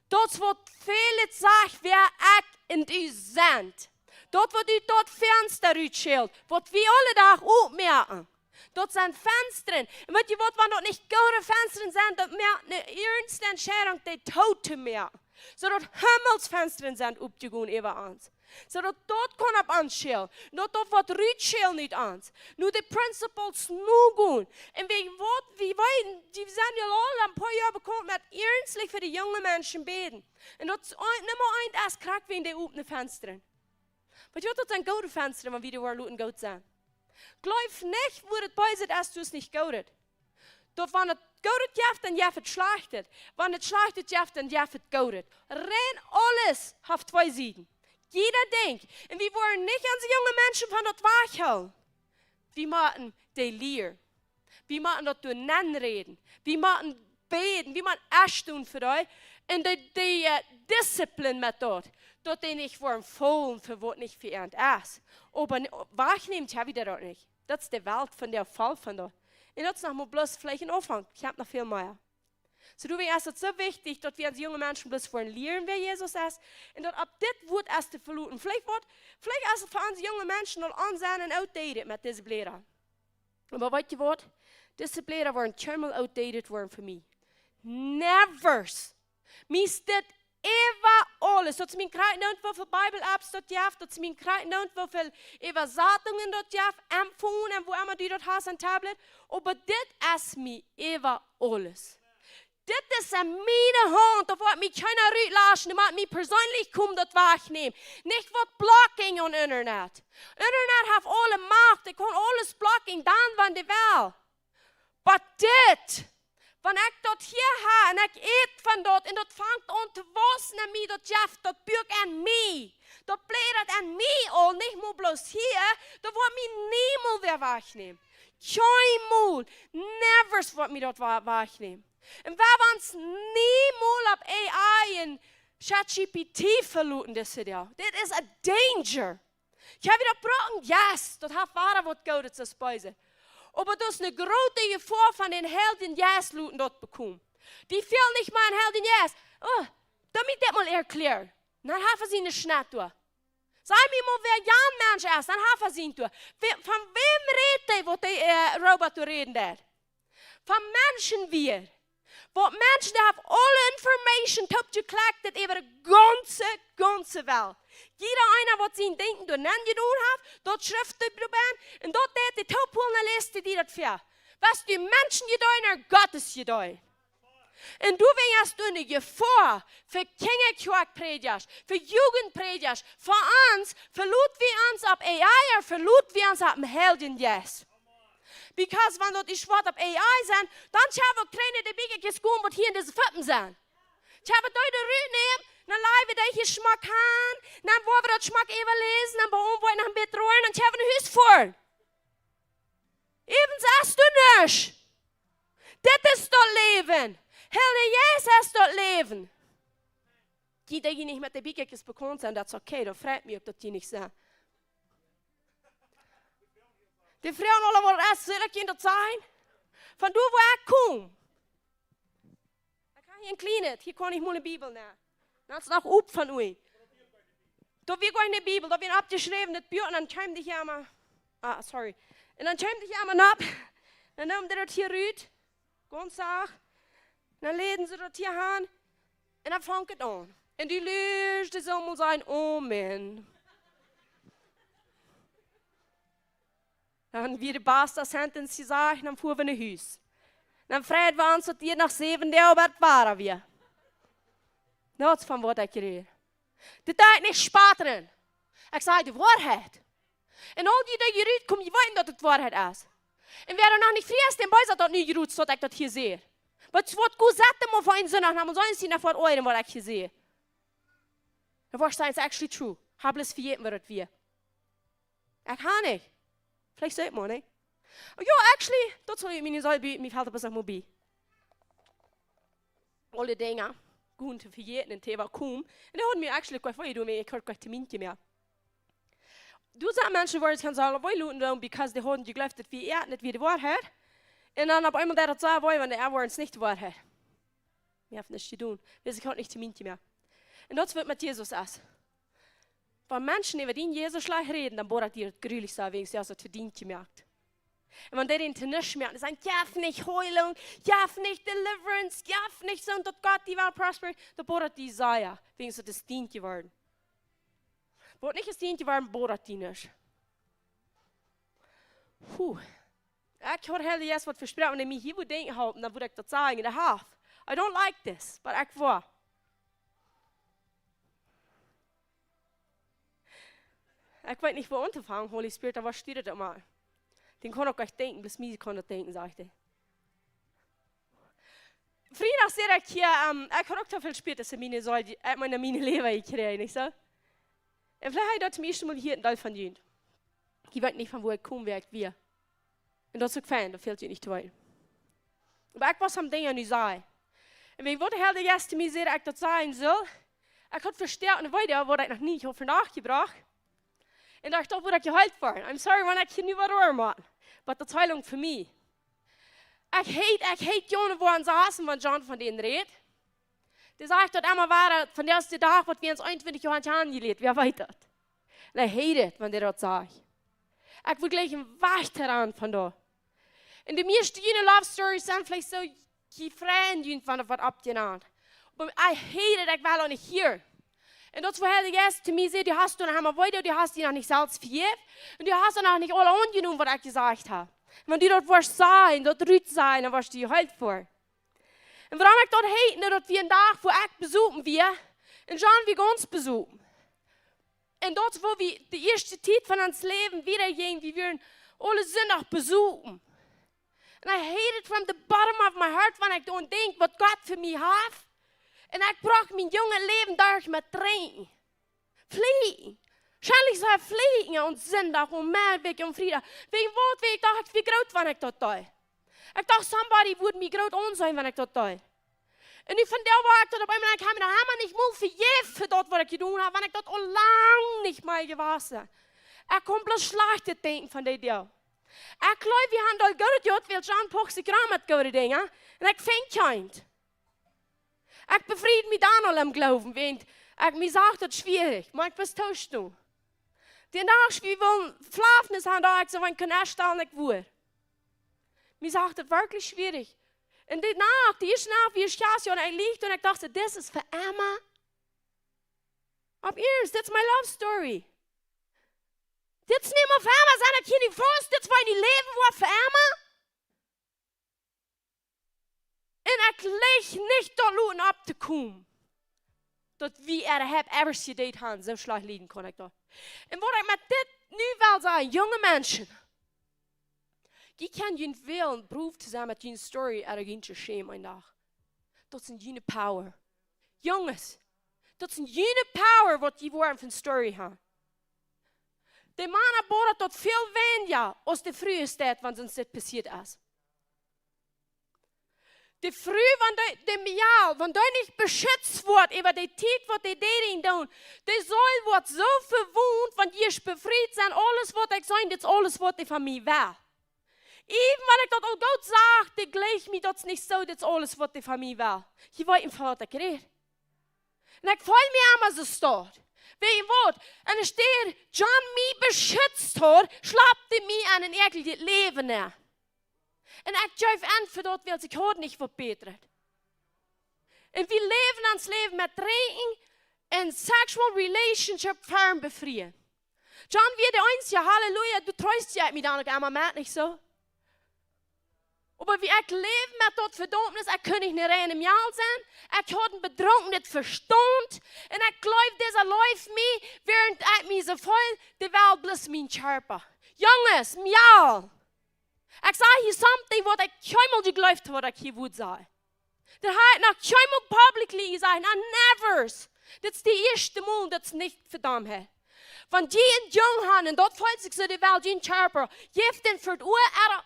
daut waut väl sajcht, wäa ekj un du sent. Daut waut ut daut Fensta rutschilt, waut wie aule Dach opmoaken. Daut sent Fenstren. Un weet jie waut, wan daut nich goode Fenstren sent, dan moakt ne iernste Entscheidunk, dee toot to moaken. Soo daut Himmelsfenstren sent opjegonen äwa ons. Soo daut daut kaun opp ons schielen. Daut daut waut rutschilt ut ons. Nu de principles nogonen. Un weet jie waut, wie weeten, dee sent nu aul een poa Joa bekaunt met iernstlich fa de junge Menschen bäden. Un daut es een, emma eent es krakjt wäajen de opne Fenstren. Weet jie waut, daut sent goode Fenstren, wan wie dee woaren loten goot sennen. Jleew nich, wua daut Beeset es, daut es nich Goodet. Daut wan et Goodet jeft, dan jeft et Schlajchtet. Wan et Schlajchtet jeft, dan jeft et Goodet. Rein aules haft twee Sieden. Jieda Dinkj. Un wie woaren nich onse junge Menschen von daut wajchhoolen. Wie motten dee lieren. Wie motten daut doa nenn räden. Wie motten bäden. Wie motten enstonen fa dee. Un dee, dee, äh, Disziplin met daut. Daut dee nich woaren faulen fa waut nich fa an es. Oba n-, wajchnämen, tja, wie daut nich. Daut es de Welt von de Faul von daut. Un daut es noch mau bloos veleicht een Aunfank. Ekj hab noch väl mea. Soo, doawäajen es et soo wichtich, daut wie onse junge Menschen bloos woaren lieren, wäa Jesus es. Un daut opp dit Wuat es to veloten. Veleicht woat, veleicht es et fa onse junge Menschen aul aun sennen un outdated met dise Bläda. Oba weet jie waut? Dise Bläda woaren kjeenmol outdated woaren fa mie. Nevers. Mie es dit äwa aules. Daut es mie krakjt nuscht, woo väl Bibel-Apps daut jeft. Daut es mie krakjt nuscht, woo väl Äwasatungen daut jeft. Aum Phone un wua emma du daut hast, aum Tablet. Oba dit es mie äwa aules. Dit es en miene Haunt, daut woat mie kjeena rutlaschen, daut mott mie perseenlich komen daut wajchnämen. Nich waut blocking aun Internet. Internet haft aule Macht, dee kaun aules blocking, dan wan dee well. Oba dit, wan ekj daut hia hab un ekj ät von daut un daut fangt aun to wausen en mie, daut jeft daut Buak en mie. Daut blädat en mie aul, nich mau bloos hia, daut woat mie niemols wäa wajchnämen. Kjeenmol, nevers woat mie daut wa-, wajchnämen. Un wie woaren ons niemols opp A I un ChatGPT veloten, dise Doag. Dit es a danger. Ekj hab wada broken, yes, daut haft wada waut Goodet, daut es beese. Oba daut es ne groote Jefoa von dän Heiljen Jeist loten daut bekomen. Dee fält nich mea aun Heiljen Jeist. Oh, daut mott ekj mol erkjlären. Dan haft hee siene Schnett doa. Saj mie mol, wäa jan Mensch es, dan haft hee sien doa. Wäa, von wäm rät hee, waut de, äh, Robot doa räden deed? Von Menschen wia. Waut Menschen, dee haben aule Information toopjeklekjt äwa de gaunze, gaunze Welt. Jieda eena waut sien Denkjen doa nenn jedonen haft, daut schrift hee doa benn, un daut deed hee toopholen un läst die daut väa. Waut du Menschen jedonen, Gott es jedonen. Un doawäajen es doa ne Jefoa fa Kjinjakjoakjprädjasch, fa Jugendprädjasch, fa ons, veloot wie ons opp A I, ooda veloot wie ons opp dän Heiljen Jeist? Because wan daut es waut opp A I sent, dan kjenn wie uk kjrieen de Bieekjes gonen waut hia en dise Fuppen sent. Kjenn wie dee doa rutnämen, dan lajen wie dee hia schmock han, dan woa wie daut schmock äwaläsen, dan boolt wie noch een bät roaren, dan kjenn wie no Hus foaren. Äwent es doa nuscht. Dit es daut Läwen. Heilje Jeist es daut Läwen. Dee, dee nich met de Bieekjes bekaunt sent, daut es okay, daut freit mie uk, daut dee nich sent. Dee froagen aule, waut es, saul ekj junt daut sajen? Von doa, wua ekj kom. Ekj hab hia een kjlienet, hia kaun ekj mol ne Bibel nämen. Daut es noch op von ui. Daut wia goanich ne Bibel, daut wia oppjeschräwen, daut Buak, un dan kjeem dee hia mau, ah, sorry. Un dan kjeem dee hia mau nopp, dan neemen dee daut hia rut, gaunz sacht. Dan läden see daut hia han, un dan funk et aun. Un dee läst, dee sull mol sajen, Amen. Dan wia de baste Sentence jesajcht, dan foaren wie no Hus. Dan freiden wie ons, daut hia noch säwen Doag bat wada wia. Daut es von waut ekj räd. Dit deit nich spotten. Ekj saj de Woarheit. Un aul dee, dee hia rutkomen, dee weeten, daut et Woarheit es. Un wäa doa noch nich frie es, däm beest daut nu rut, soo daut ekj daut hia saj. Oba waut goot, sat mol fa een Sindach, dan mol soo een Sindach fa Oajen, waut ekj hia saj. Dan woascht sajen, it's actually true. Hab bloos vejäten, waut daut wia. Ekj hab nich. Veleicht saj ekj mol, nä? Jo, actually, daut saul ekj mie nich soo bie, mie felt et bloos noch mol bie. aule Dinja gonen to vejäten un to äwakomen. Un dee hauden mie actually goa wee jedonen, ekj haud goa Termin jemoakt. Du sajchst Menschen, woaren sikj aun sellen wee loten doonen, because dee hauden jejleeft, daut wia äa, daut wia de Woarheit. Un dan opp eemol deed daut soo wee, wan dee woaren nich de Woarheit. Mie haft nuscht jedonen. Wiels ekj haud nich Termin jemoakt. Un daut es waut met Jesus es. Wan Menschen äwa dän Jesus schlajcht räden, dan bodat die daut jrulich soo, wiels du hast daut vedient jemoakt. Un wan dee dän to nuscht moaken, dee sajen: "Jeff nich Heilunk, jeff nich deliverance, jeff nich soo, daut Gott die well prosperen", dan bodat die soo, wiels daut es dient jeworden. Woat nich es dient jeworden, bodat die nich. Huh. Ekj haud Heilje Jeist waut vesproaken, dee mie hia wudd denkjen halpen, dan wudd ekj daut sajen, de haft. I don't like this, but ekj woa. Ekj weet nich, wua auntofangen, Holy Spirit, oba stuur daut mol. Dee kaun uk nich denkjen, bloos mie kaun daut denkjen, sajcht hee. Friedach säd ekj hia, ähm, ekj haud uk too väl Spieet en miene Seel, ekj meen, en mien Läwen jekjräajen, nich soo? Un veleicht hab jie daut toom ieeschten Mol jehieet, een Deel von junt. Jie weeten nich, von wua ekj kom, wäa ekj wia. Un daut es uk fein, daut fält junt nich to weeten. Oba ekj woa soone Dinja nu sajen. Un wan waut de Heilje Jeist to mie säd, ekj daut sajen sull, ekj haud vestonen, een Wort, waut ekj noch nie äwa Nacht jebrocht. Un docht, daut wudd ekj jeheelt woaren. I'm sorry, wan ekj hia nu waut oppmoak. Oba daut es Heilunk fa mie. Ekj hate, ekj hate june woaren sajen, wan John von dän rät. Dee sajcht daut emma wada, von dän ieeschten Dach, waut wie ons eenuntwintich Joa han jelieet, wäa weet daut? Un ekj hate it, wan dee daut sajcht. Ekj wull jlikj een Wajch doonen von doa. Un de mieeschte june love stories sent veleicht soo, jie freien junt, wan doa waut oppjenant. Oba I hate it, ekj well daut nich hieren. Un daut es wua de Heilje Jeist to mie säd: "Du hast doa noch emma wee, du hast die noch nich selfst vejäft. Un du hast doa noch nich aul aunjenomen, waut ekj jesajcht hab. Wan du daut woascht sajen, daut rut sajen, dan woascht du jeheelt woaren." Un wuarom ekj daut hate, daut wia een Dach, wua ekj besopen wia, un John wia gaunz besopen. Un daut es wua wie de ieeschte Tiet von ons Läwen wieda jinjen, wie wieren aule Sindach besopen. And I hate it from the bottom of my heart, wan ekj doaraun denkj, waut Gott fa mie haft. Un ekj brocht mien junget Läwen derch met drinkjen. Flieken. Scheinlich soo flieken aun Sindach, aun Merkwäakj, aun Friedach. Wäajen waut, wäajen ekj docht, ekj wia groot, wan ekj daut deed. Ekj docht, somebody wudd mie groot aunseenen, wan ekj daut deed. Un nu von doa, wua ekj daut opp eemol, ekj hab mie noch emma nich mol vejäft fa daut, waut ekj jedonen hab, wan ekj daut aul lang nich mea jewast. Ekj kaun bloos schlajchtet denkjen von dee Doag. Ekj jleew, wie han aul goot jedonen, wiels John pocht sikj rom met goode Dinja. Un ekj funk kjeent. Ekj befried mie dan aul em Gloowen, wiels ekj, mie sach daut schwierich, oba ekj wist too stonen. Dän Dach, wie wullen Flafnis han, doa ekj soo een Knasch stalen, ekj wull. Mie sach daut werkjlich schwierich. Un dee Nacht, de ieeschte Nacht, wia ekj schass, jo, un ekj licht, un ekj docht, dit es fa emma. Opp ieescht, dit es mien love story. Dit es nich mea fa emma, sent ekj hia nu faust, dit es mien Läwen, woat fa emma. Un ekj leef nich daut loten opptokomen. Daut wie äare have ever jedeed han, soo schlajcht lieden kaun ekj daut. Un waut ekj met dit nu well sajen, junge Menschen, jie kjennen junt wälen, proof to sennen met june story, äare june shame een Dach. Daut es june power. Junges, daut es june power, waut jie woaren von story han. De Mana bodat daut väl weinja aus de Frues deit, wan soont passieet es. De Fru, wan dee, de Mejal, wan dee nich beschitzt woat äwa de Tiet, waut dee dating doonen, dee saul woat soo vewont, wan dee es befriet, sent aules, waut ekj saj, dit es aules, waut dee von mie well. Even wan ekj daut aul goot sach, dee jleicht mie daut nich soo, dit es aules, waut dee von mie well. Jie weeten, von waut ekj räd. Un ekj feeld mie emma soo stoakj. Wäajen waut? Un aus dee John mie beschitzt haud, schlapt dee mie en een ekjeljet Läwen nenn. Un ekj jeef en fa daut, wiels ekj haud nich waut Bätret. Un wie läwen ons Läwen met drinkjen un sexual relationship von befrieen. John wia de eensje, Halleluja, du treest die mie dan uk emma met, nich soo? Oba wie ekj läw met daut Vedaumnis, ekj kunn nich een reina Mejal sennen. Ekj haud een bedrunknet Vestaunt. Un ekj jleew, dise leeft mie, wäarent ekj mie soo feel, dee well bloos mien Kjarpa. Junges, Mejal. Ekj saj hia something, waut ekj kjeenmol jejleeft haud, waut ekj hia wudd sajen. Daut haud ekj noch kjeenmol publicly jesajcht, no, never. Dit es de ieeschte Mol, daut es nich Vedaumtheit. Wan jie een Jung han, un daut feelt sikj soo, dee well jun Kjarpa, jeff dän fa daut Ua, ea,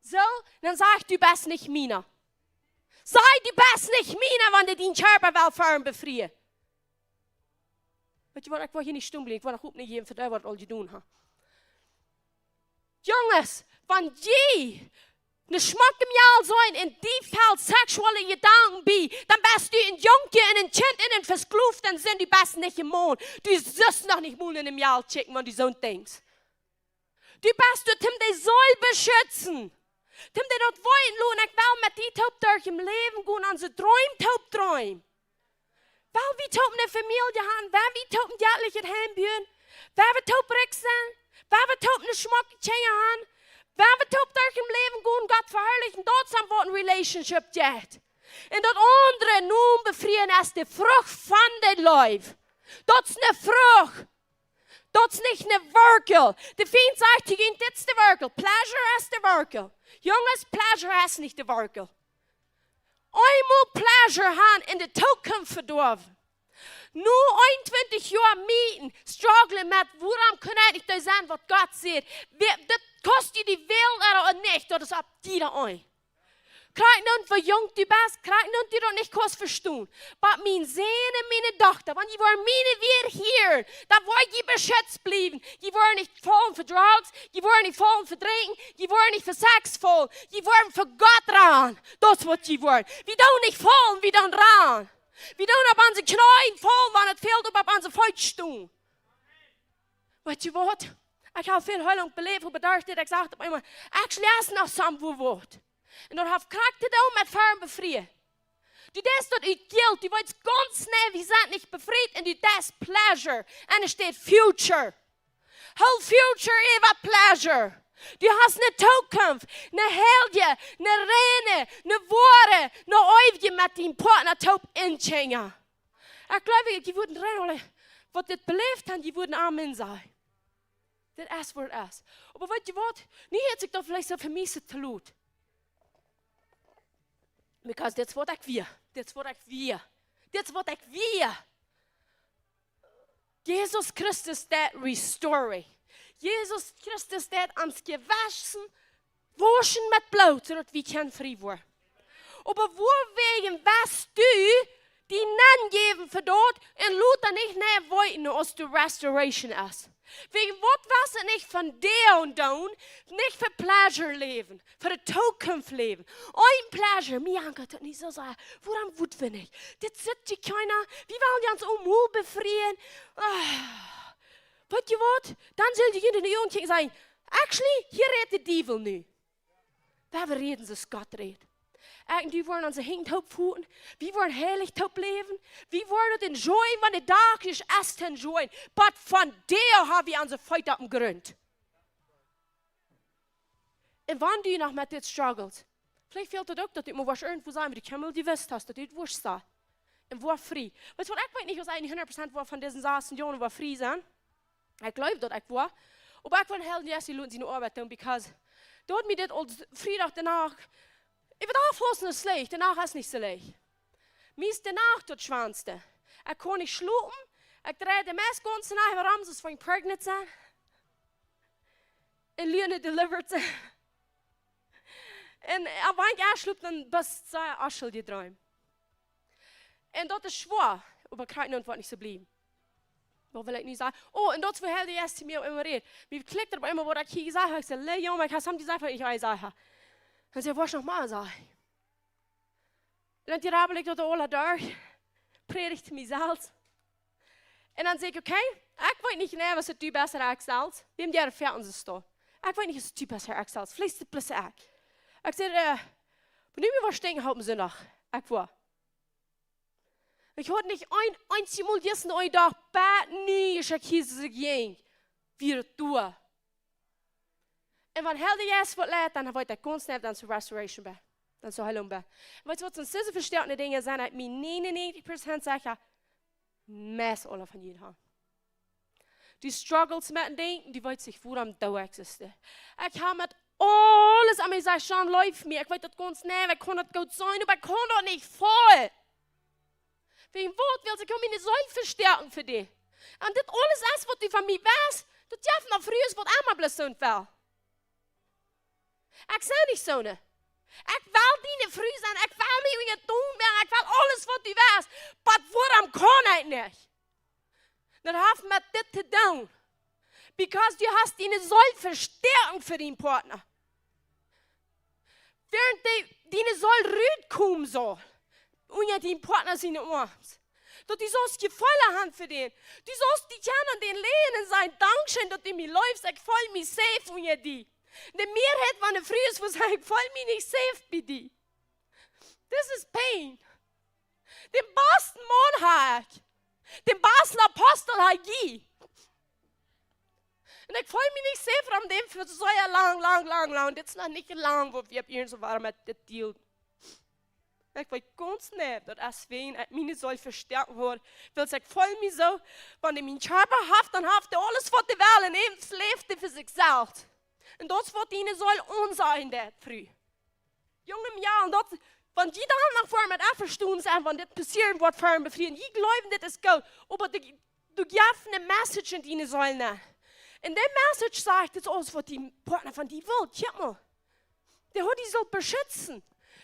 soo, dan sajcht, du best nich miena. Saj, du best nich miene, wan du dien Kjarpa west von befrieen. Weetst du waut, ekj woa hia nich stonen bliewen, ekj woa noch opp nich jäwen fa dee waut aul jedonen haben. Junges, wan jie ne schmocke Mejal sent un die fellen seksuelle Jedanken bie, dan best du een Jung un een Kjint un een Vesklowta un sent du best nich een Maun. Du sust noch nich mol en de Mejal kjikjen, wan du soont denkjst. Du best doa, om de Seel beschitzen. Om die daut weeten loten, ekj well met die toop derch daut Läwen gonen, onse Dreem toop dreemen. Well wie toop ne Famielje haben, well wie toop een jettlichet Heim buen, well wie toop rikj sennen, well wie toop ne schmocke Kjinja haben, well wie toop derch daut Läwen gonen, Gott veharlichen, daut es waut ne Relationship jeit. Un daut aundre, nu befrieen, es de Frucht von de Leew. Daut es ne Frucht. Daut es nich ne Werkjel. De Fient sajcht hia, dit es de Werkjel. Pleasure es de Werkjel. Junges, pleasure es nich de Werkjel. Eemol pleasure haben un de Tookunft vedoawen. Nu eenuntwintich Joa mieten, strugglen met, wuarom kaun ekj nich daut sennen waut Gott sajcht. Wie-, daut kost die de Welt ooda nich, daut es opp die aun. Krakjt nu woo junk du best, krakjt nu du daut nich kaust vestonen. Oba mien Sän un miene Dochta, wan jie woaren miene Wieed hieren, dan woa jie beschitzt bliewen. Jie woaren nich faulen fa Drugs, jie woaren nich faulen fa Drinkjen, jie woaren nich fa Sex faulen, jie woaren fa Gott rannen. Daut es waut jie woaren. Wie doonen nich faulen, wie doonen rannen. Wie doonen opp onse Kjnees faulen, wan et fält, oba opp onse Feet stonen. Weetst du waut? Ekj hab väl Heilunk beläft, oba doa es dit, ekj saj opp eemol, actually es noch something waut. Un daut haft krakjt to doonen met von befrieen. Du deist daut ut Guilt, du weetst gaunz nau, wie sent nich befriet un du deist pleasure. Un et steit future. Hol future äwa pleasure. Du hast ne Tookunft, ne heilje, ne reine, ne woare, ne eewje met dien Partner toop un Kjinja. Ekj jleew, jie wudden rein aule, waut dit beläft haben, jie wudden Amen sajen. Dit es waut et es. Oba weetst du waut? Nu hieet sikj daut veleicht soo fa mie soo to lot. Because dit es waut ekj wia. Dit es waut ekj wia. Dit es waut ekj wia. Jesus Christus deit restoring. Jesus Christus deit ons jewaschen, wauschen met Bloot, soo daut wie kjennen frie woaren. Oba wuawäajen west du die nenjäwen fa daut un lot dan nich nä weeten aus de restoration es? Wäajen waut west du nich vondoag doonen, nich fa pleasure läwen, fa de Tookunft läwen? Een pleasure, mie ankjat daut nich soo sea. Wuarom wudd wie nich? Dit sitt je kjeena, wie wellen ons aul mol befrieen. Ah. Weetst du waut? Dan sellen jie en de Uagen kjikjen un sajen, actually, hia rät de Diewel nu. Wie woaren räden soo aus Gott rät. Ekj un du woaren onse Henj toop foten. Wie woaren heilich toop läwen. Wie woaren daut enjoyen, wan de Dach es, es to enjoyen. Oba vondoag hab wie onse Feet oppem Grunt. Un wan du noch met dit struggles, veleicht fält daut uk, daut du mau woascht irjentwua sennen, wua du kjeenmol jewist hast, daut du daut woascht sennen. Un woa frie. Weetst du waut, ekj weet nich, aus ekj hundat Prozent woa von dise sas Joaren woa frie sennen. Ekj jleew daut ekj woa. Oba ekj well Herr Jesus loten siene Oabeit doonen, because daut mie dit aul Friedach de Nacht, ekj weet, fausten es schlajcht, de Nacht es nich soo leicht. Mie es de Nacht daut schwoaste. Ekj kaun nich schlopen, ekj drei de meist gaunze Nacht rom, soo aus wan ekj pregnant sie. Un Liene delivered sie. Un, äh, wan ekj schloop, dan best du sea aschel jedreemt. Un daut es schwoa, oba krakjt nu woat nich soo bliewen. Waut well ekj nu sajen? Oh, un daut es wua Herr Jesus to mie opp eemol rät. Mie klikjt opp eemol, waut ekj hia jesajcht hab. Ekj säd, Leon, ekj hab something jesajcht, waut ekj nich jesajcht hab. Un see, woascht noch mau sajen. Un dan rabbel ekj daut aula derch, prädj to mie selfst. Un dan saj ekj, okay, ekj weet nich jeneiw aus du best aus ekj selfst. Wäm dee Erfoarunk es doa? Ekj weet nich aus du best aus ekj selfst. Veleicht es et bloos ekj. Ekj säd, äh, wan du mie woascht denkjen, halpen Sindach. Ekj woa. Ekj haud nich een, een eensjet Mol disen eenen Dach, bat nu es ekj hia soo jung, wia et doa. Un wan Herr Jesus woat leiden, dan woat daut gaunz schnell dan to restoration bie. Dan to Heilunk bie. Un weetst du waut, soone vestoakjende Dinja sent, ekj mie nienenuntich Prozent secha, meist aule von junt haben. Du struggles met een Dinkj, du weetst nich, wuarom du existieescht. Ekj hab met aules aun mie jesajcht, John, leew mie, ekj weet daut gaunz nau, ekj kaun daut goot seenen, oba ekj kaun daut nich faulen. Wäajen waut well ekj mie nich selfst vestoakjen fa die? Un dit aules es waut du von mie weetst, daut jeft noch Frues waut emma bloos soont wellen. Ekj sie nich soone. Ekj well diene Fru sennen, ekj well mie unjadon moaken, ekj well aules waut du west, but wuarom kaun ekj nich? Daut haft met dit to doonen. Because du hast diene Seel vestäakjen fa dienen Partner. Wäarent dee, diene Seel rutkomen saul, unja dienen Partner siene Oarms. Daut du saust Jefeelen haben fa dän. Du saust die kjennen aun dän läajen un sajen: "Dankscheen, daut du mie leefst. Ekj feel mie safe unja die." De Mearheit von de Frues woat sajen: "Ekj feel mie nich safe bie die." This is pain. Dän basten Maun hab ekj. Dän basten Apostel hab ekj. Un ekj feel mie nich safe om dän fa soo lang, lang, lang, lang. Dit es noch nich lang, waut wie opp hia soo wieren met dit Deal. Ekj weet gaunz nau, daut es wäajen ekj miene Seel vestäakjen haud. Wiels ekj feel mie soo, wan dee mienen Kjarpa haft, dan haft dee aules waut dee well un äwent läft dee fa sikj selfst. Un daut es waut diene Seel aunsajen deit, Fru. Junge Mejalen, daut, wan jie dan noch fa met envestonen sent, wan dit passieren woat, fa befrieen, jie jleewen, dit es goot, oba du, du jefst ne message en diene Seel nenn. Un dee message sajcht, dit es aules waut dien Partner von die well. Kjikj mol. Dee haft die sult beschitzen.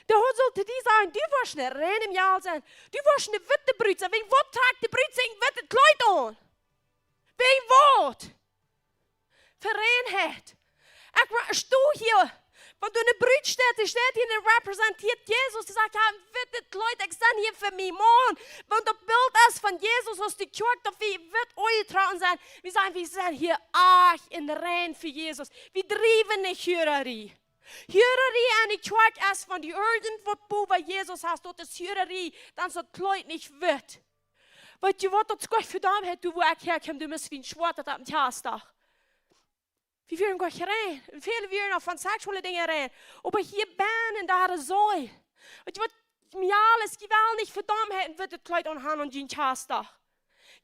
Dee haft sult to die sajen: "Du woascht ne reine Mejal sennen. Du woascht ne witte Brut sennen." Wäajen waut trakjt de Brut sikj een wittet Kjleet aun? Wäajen waut? Fa Reinheit. Ekj wa-, sto hia. Wan doa ne Brut steit, dee steit hia un representieet Jesus. Dee sajcht: "Ekj hab een wittet Kjleet, ekj sie hia fa mienen Maun." Wan daut Bilt es von Jesus aus de Kjoakj, daut wie witt aunjetrocken sent. Wie sajen, wie sent hia ach un rein fa Jesus. Wie driewen nich Huararie. Huararie aun de Kjoakj es, wan du irjentwaut bowa Jesus hast, daut es Huararie, dan es daut Kjleet nich witt. Weetst du waut, daut es goot fa die, hee, du, wua ekj häakomm, du must wie een Schwoat, daut opp een Kjastdach. Wie wieren goot rein. Un väle wieren uk von seksuelle Dinja rein. Oba hia bennen, doa es Seel. Weetst du waut, Mejales, jie wellen nich fa Dommheit een wittet Kjleet aunhaben aun jun Kjastdach.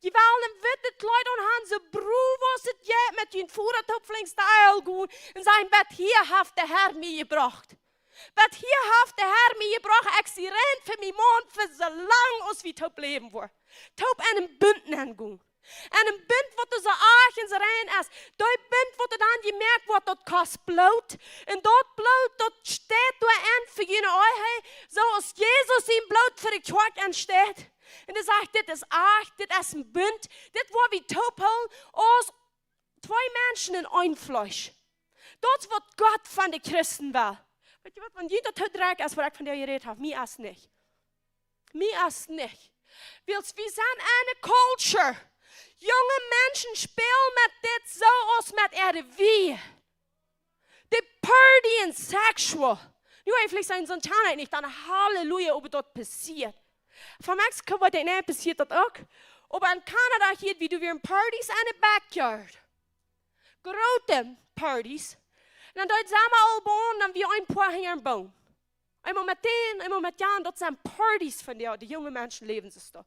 Jie wellen een wittet Kjleet aunhaben, soo bruw aus et jeit, met jun Voda toop flinks de Aisel gonen un sajen: "Bat hia haft de Herr mie jebrocht. Bat hia haft de Herr mie jebrocht. Ekj sie rein fa mienen Maun fa soo lang aus wie toop läwen woaren." Toop en een Bunt nenn gonen. En een Bunt waut soo ach un soo rein es. Dee Bunt waut dan jemoakt woat, daut kost Bloot. Un daut Bloot, daut steit doa aun fa june Ehe, soo aus Jesus sien Bloot fa de Kjoakj aunsteit. Un hee sajcht: "Dit es ach, dit es een Bunt, dit woa wie toop hoolen aus twee Menschen en een Fleesch." Daut es waut Gott von de Christen well. Weetst du waut, wan jie daut too drekj es, waut ekj von die jerät hab, mie es nich. Mie es nich. Wiels wie sent en ne culture. Junge Menschen spälen met dit soo aus met äare Wieed. Dee partyen sexual. Nu, eeflich sent soone Tana nich dan Halleluja, oba daut passieet. Von Mexiko woat daut nich, passieet daut uk. Oba en Kanada hia, wie doa wieren parties en de backyard. Groote parties. Un dan deed Somma aul bowen, dan wia een poa hinja een Boom. Eemol met dän, eemol met jan, daut sent parties von dee, dee junge Menschen läwen soo doa.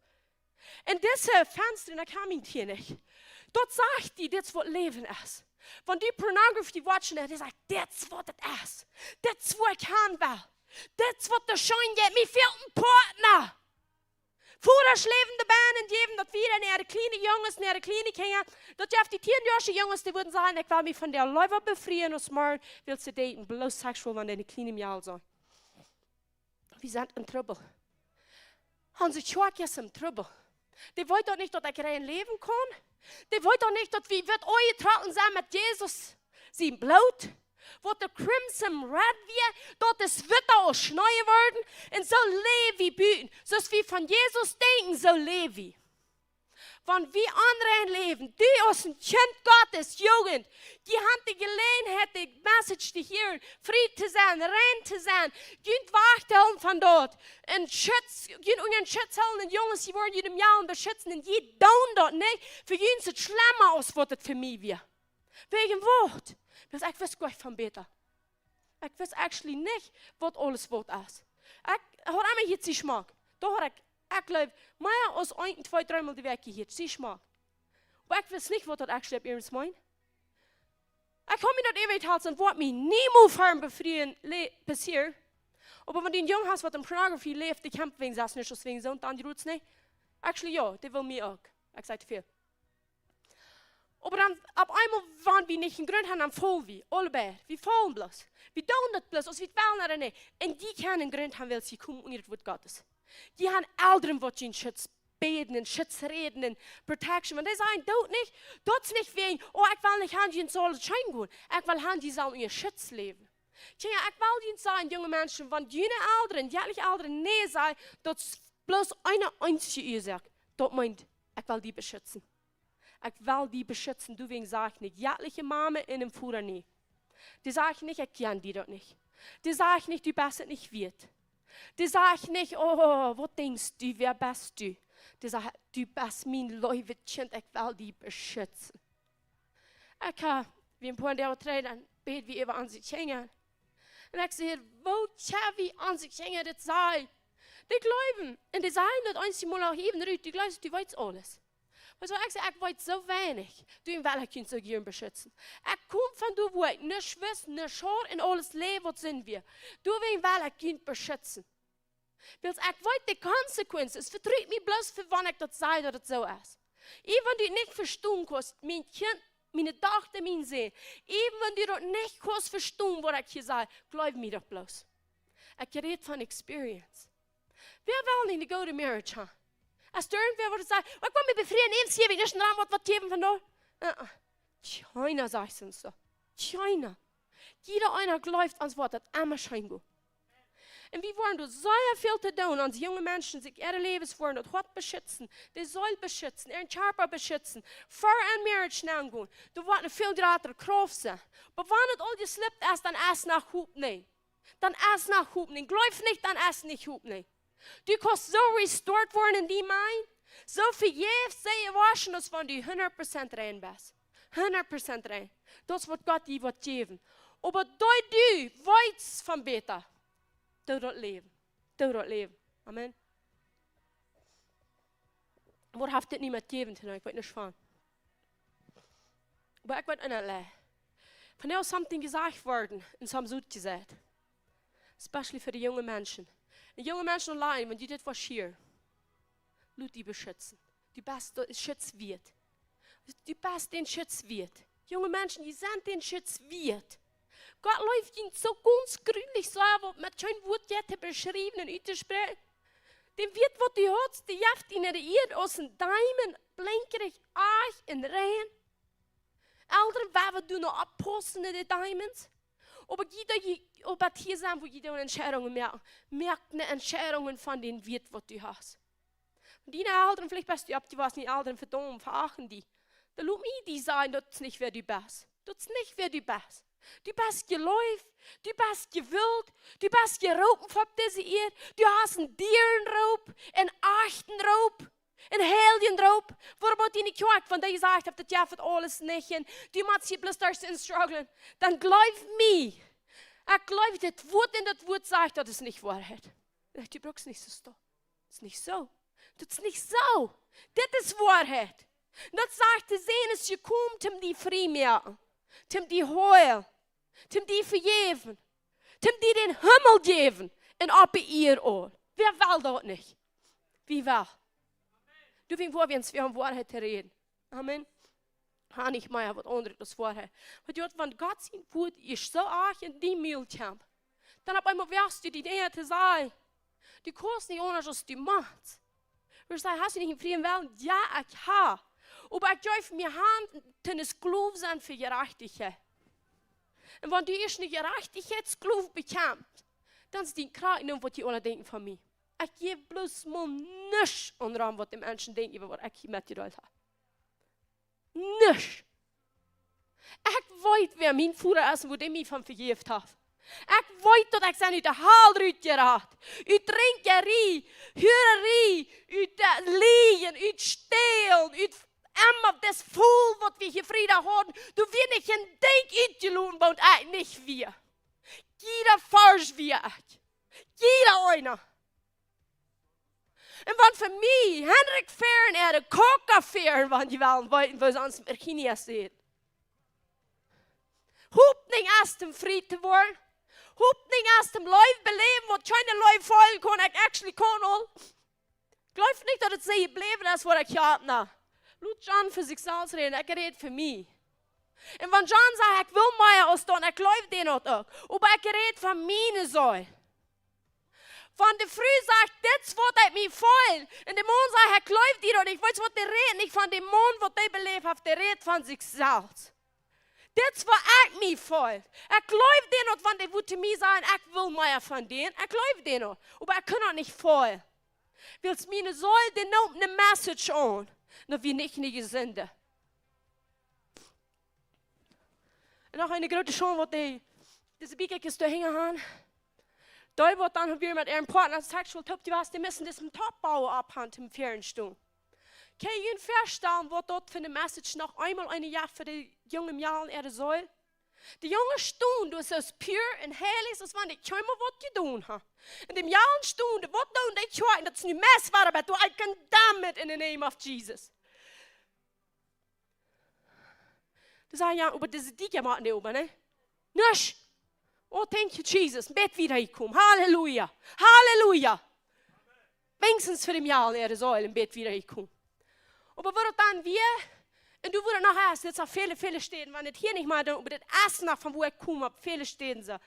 Un dise Fensta, un ekj kaun mie hia nich. Daut sajcht die, dit es waut Läwen es. Wan du pornography watchen, dan sajcht: "Dit es waut et es. Dit es wua ekj han well. Dit es waut doa scheen jeit. Mie fält een Partner." Vodasch läwen doa bennen un jäwen daut wada aun äare kjliene Junges, aun äare kjliene Kjinja. Daut jeft dee tieenjoasche Junges, dee wudden sajen: "Ekj well mie von dee leewa befrieen aus morjen, wiels see daten bloos sexual, wan dee ne kjliene Mejal sent." Wie sent en Trubbel. Onse Kjoakj es en Trubbel. Dee weet daut nich, daut ekj rein läwen kaun. Dee weet daut nich, daut wie witt aunjetrocken sent met Jesus sien Bloot. Waut de crimson red wia, daut es witta aus Schnee jeworden. Un soo läw wie buten. Soo aus wie von Jesus denkjen, soo läw wie. Wan wie onrein läwen, du aus een Kjint Gottes, Jugend, dee han de Jeläajenheit, de message to hieren, frie to sennen, rein to sennen, junt wajch to hoolen von daut. Un Schutz, junt unja Schutz hoolen, un Junges, dee woaren junt em Jahren beschitzen, un dee doonen daut nich. Fa junt es et schlemma aus waut et fa mie wia. Wäajen waut? Wiels ekj wist goanich von bäta. Ekj wist actually nich, waut aules waut es. Ekj haud emma hia Schmack. Doa haud ekj, ekj jleew, mea aus een, twee, dreemol de Wäakj hia Schmack. Oba ekj wist nich, waut daut actually opp iernst meent. Ekj haud mie daut äwahaupt, waut mie niemols ver befrieen le-, passieren. Oba wan du een Jung hast, waut en pornography läft, dee kjemt wäajen sas nich aus wäajen soo, un dan jrutst nich. Actually, jo, dee well mie uk. Ekj saj to väl. Oba dan opp eemol, wan wie nich een Grunt haben, dan faulen wie. Aulebei. Wie faulen bloos. Wie doonen daut bloos, aus wie daut wellen ooda nich. Un dee kjennen een Grunt haben, wiels see komen unja daut Wuat Gottes. Dee haben Elren, waut dee en Schutz bäden un Schutz räden un protection. Wan dee sajen, doot nich, daut es nich wäajen, oh, ekj well nich haben, dee saul scheen gonen. Ekj well haben, dee saul en Schutz läwen. Kjinja, ekj well junt sajen, junge Menschen, wan june Elren, jettliche Elren, nä sajen, daut es bloos eene eensje Uasoak. Daut meent, ekj well die beschutzen. Ekj well die beschutzen, doawäajen saj ekj nich, jettliche Mame un een Voda nä. Dee sajcht nich, ekj kjan die daut nich. Dee sajcht nich, du best et nich wieet. Dee sajcht nich, oh, waut denkjst du, wäa best du? Dee sajcht, du best mien leewe Kjint, ekj well die beschutzen. Ekj ha, wie een poa Doag trigj, dan bäd wie äwa onse Kjinja. Un ekj saj, woo kjenn wie onse Kjinja dit sajen? Dee jleewen, un dee sajen daut eenjemol uk äwen rut, du jleefst, du weetst aules. Oba soo, ekj saj, ekj weet soo weinich. Doawäajen well ekj junt soo jieren beschutzen. Ekj kom von doa, wua ekj nuscht wist, nuscht haud un aules läw, waut sent wie. Doawäajen well ekj junt beschutzen. Wiels ekj weet de consequences. Vetrut mie bloos fa wan ekj daut saj, daut et soo es. Äwen wan du nich vestonen kaust, mien Kjint, miene Dochta, mien Sän. Äwen wan du daut nich kaust vestonen, waut ekj hia saj, jleew mie daut bloos. Ekj räd von experience. Wäa well nich eene goode marriage haben? Aus doa irjentwäa wudd sajen, oh, ekj well mie befrieen, eent, see, ekj nich aun waut, waut jäwen von doa. Uh-uh. Kjeena sajcht ons daut. Kjeena. Jieda eena jleeft, ons woat daut emma scheen gonen. Un wie woaren doa sea väl to doonen, onse junge Menschen, sikj äare Läwes woaren daut Hoat beschutzen, de Seel beschutzen, äaren Kjarpa beschutzen, ver en marriage nengonen. Doa woat eene väl jratre Krauft sennen. Oba wan et aul jeslippt es, dan es noch Hopninj. Dan es noch Hopninj. Jleew nich, dan es nich Hopninj. Du kaust soo restored woaren en dien mind, soo vejäft sennen, aus wan du hundat Prozent rein best. Hundat Prozent rein. Daut es waut Gott die woat jäwen. Oba daut du weetst von bäta, doo daut läwen. Doo daut läwen. Amen. Waut haft dit nu met jäwen to doonen? Ekj weet nich von. Oba ekj weet eent auleen. Von doa es something jesajcht worden un something utjesajcht. Especially fa de junge Menschen. Un junge Menschen auleen, wan du dit woascht hieren, lot die beschutzen. Du best dän Schutz wieet. Du best dän Schutz wieet. Junge Menschen, jie sent dän Schutz wieet. Gott leeft junt soo gaunz jreslich, soo waut met kjeen Wuat jeit to beschriewen un uttospräakjen. Dän Wieet, waut du hast, dee jeft die no de Ieed aus een diamond, blinkrich, ach un rein. Elren, woa wie doonen oppaussen no de diamonds. Oba jie, jie, oba hia sent, wua jie doonen Entscheidungen moaken. Moak ne Entscheidungen von dän Wieet, waut du hast. Wan diene Elren, veleicht best du oppjewossen, diene Elren vedaumen, veachten die. Dan lot mie die sajen, daut es nich wäa du best. Daut es nich wäa du best. Du best jeleeft, du best jewullt, du best jeroopen opp dise Ieed, du hast een Dierenroop, een Achtenroop, een Heiljenroop. Wuarom woat diene Kjoakj, wan dee jesajcht haft, daut jeft et aules nich un du motst hia bloos derch strugglen? Dan jleew mie, ekj jleew dit Wuat un daut Wuat sajcht, daut es nich Woarheit. Nä, du brukst nich soo stonen. Daut es nich soo. Daut es nich soo. Dit es Woarheit. Daut sajcht, de Sän es jekomen, om die frie moaken, om die heilen, om die vejäwen, om die dän Himmel jäwen un opp de Ieed aul. Wäa well daut nich? Wie well? Du, wie woa wie ons von Woarheit to räden? Amen. Ha nich mea waut aundret aus Woarheit. Waut jeft, wan Gott sien Wuat es soo ach en dien Mul kjemt, dan opp eemol woascht du die Dinja to sajen. Du kaust nich aundasch aus du motst. Wie sajen, hast du nich een frieen Wellen? Jo, ekj ha. Oba ekj jeef mie han, to een Sklow sennen fa Jerajchtichkjeit. Un wan du ieescht een Jerajchtichkjeitssklow bekjemst, dan es dien Kjrieech nich waut dee aula denkjen von mie. Ekj jäw bloos mol nuscht aun rom, waut de Menschen denkjen äwa waut ekj hia metjedeelt ha. Nuscht. Ekj weet, wäa mien Voda es un woo dee mie von vejäft haft. Ekj weet, daut ekj sie ut de Hal rutjerat. Ut Drinkjerie, Huararie, ut, äh, Liejen, ut Stälen, ut emma daut Ful, waut wie hia Frieheit hauden. Doa wia nich een Dinkj utjeloten, waut ekj nich wia. Jieda Varsch wia ekj. Jieda eena. Un wan fa mie Henrik Feren ooda Kaka Feren, wan jie wellen weeten, woo see ons Virginia sajcht. Hopninj es om frie to woaren. Hopninj es om Leew beläwen, waut kjeene Leew feelen kaun, ekj actually kaun aul. Jleew nich, daut et soo jebläwen es, waut ekj ha, nä. Lot John fa sikj selfst räden, ekj räd fa mie. Un wan John sajcht, ekj well mea aus daut, ekj jleew dän daut uk. Oba ekj räd von miene Seel. Wan de Fru sajcht, dit es waut ekj mie feel. Un de Maun sajcht, ekj jleew die daut nich. Weetst waut, dee rät nich von dän Maun, waut dee beläft haft, dee rät von sikj selfst. Dit es waut ekj mie feel. Ekj jleew dän daut, wan dee wudd to mie sajen, ekj well mea von dän. Ekj jleew dän daut. Oba ekj kaun daut nich feelen. Wiels miene Seel, dee nemt ne message aun. Daut wia nich ne jesunde. Un noch eene groote Schaund, waut dee, dise Bieekjes doa hinjen haben. Dee, waut dan wada met äaren Partner sexual toop jewast, dee musten disen Toppbau opphaben, toom Fäaren stonen. Kaun jie junt väastalen, waut daut fa ne message noch eemol eene Joa fa de junge Mejalen äare Seel? De Junge stunden, daut es pure un heilich, aus wan dee kjeenmol waut jedonen haud. Un de Mejalen stunden, waut doonen dee Kjoakjen, daut es nu Mess, waut doa, I condemn it in the name of Jesus. Dee säden, jo, oba dise Diekja motten dee äwa, nä? Nuscht. Oh, thank you, Jesus. Bät wieda jekomen. Halleluja. Halleluja. Weinichstens fa de Mejalen äare Seel een bät wieda jekomen. Oba woo daut dan wia, un du wudst noch ieescht, dit es aul väle, väle Städen, wan et hia nich mea dan, oba dit es noch von wua ekj kom, opp väle Städen soo.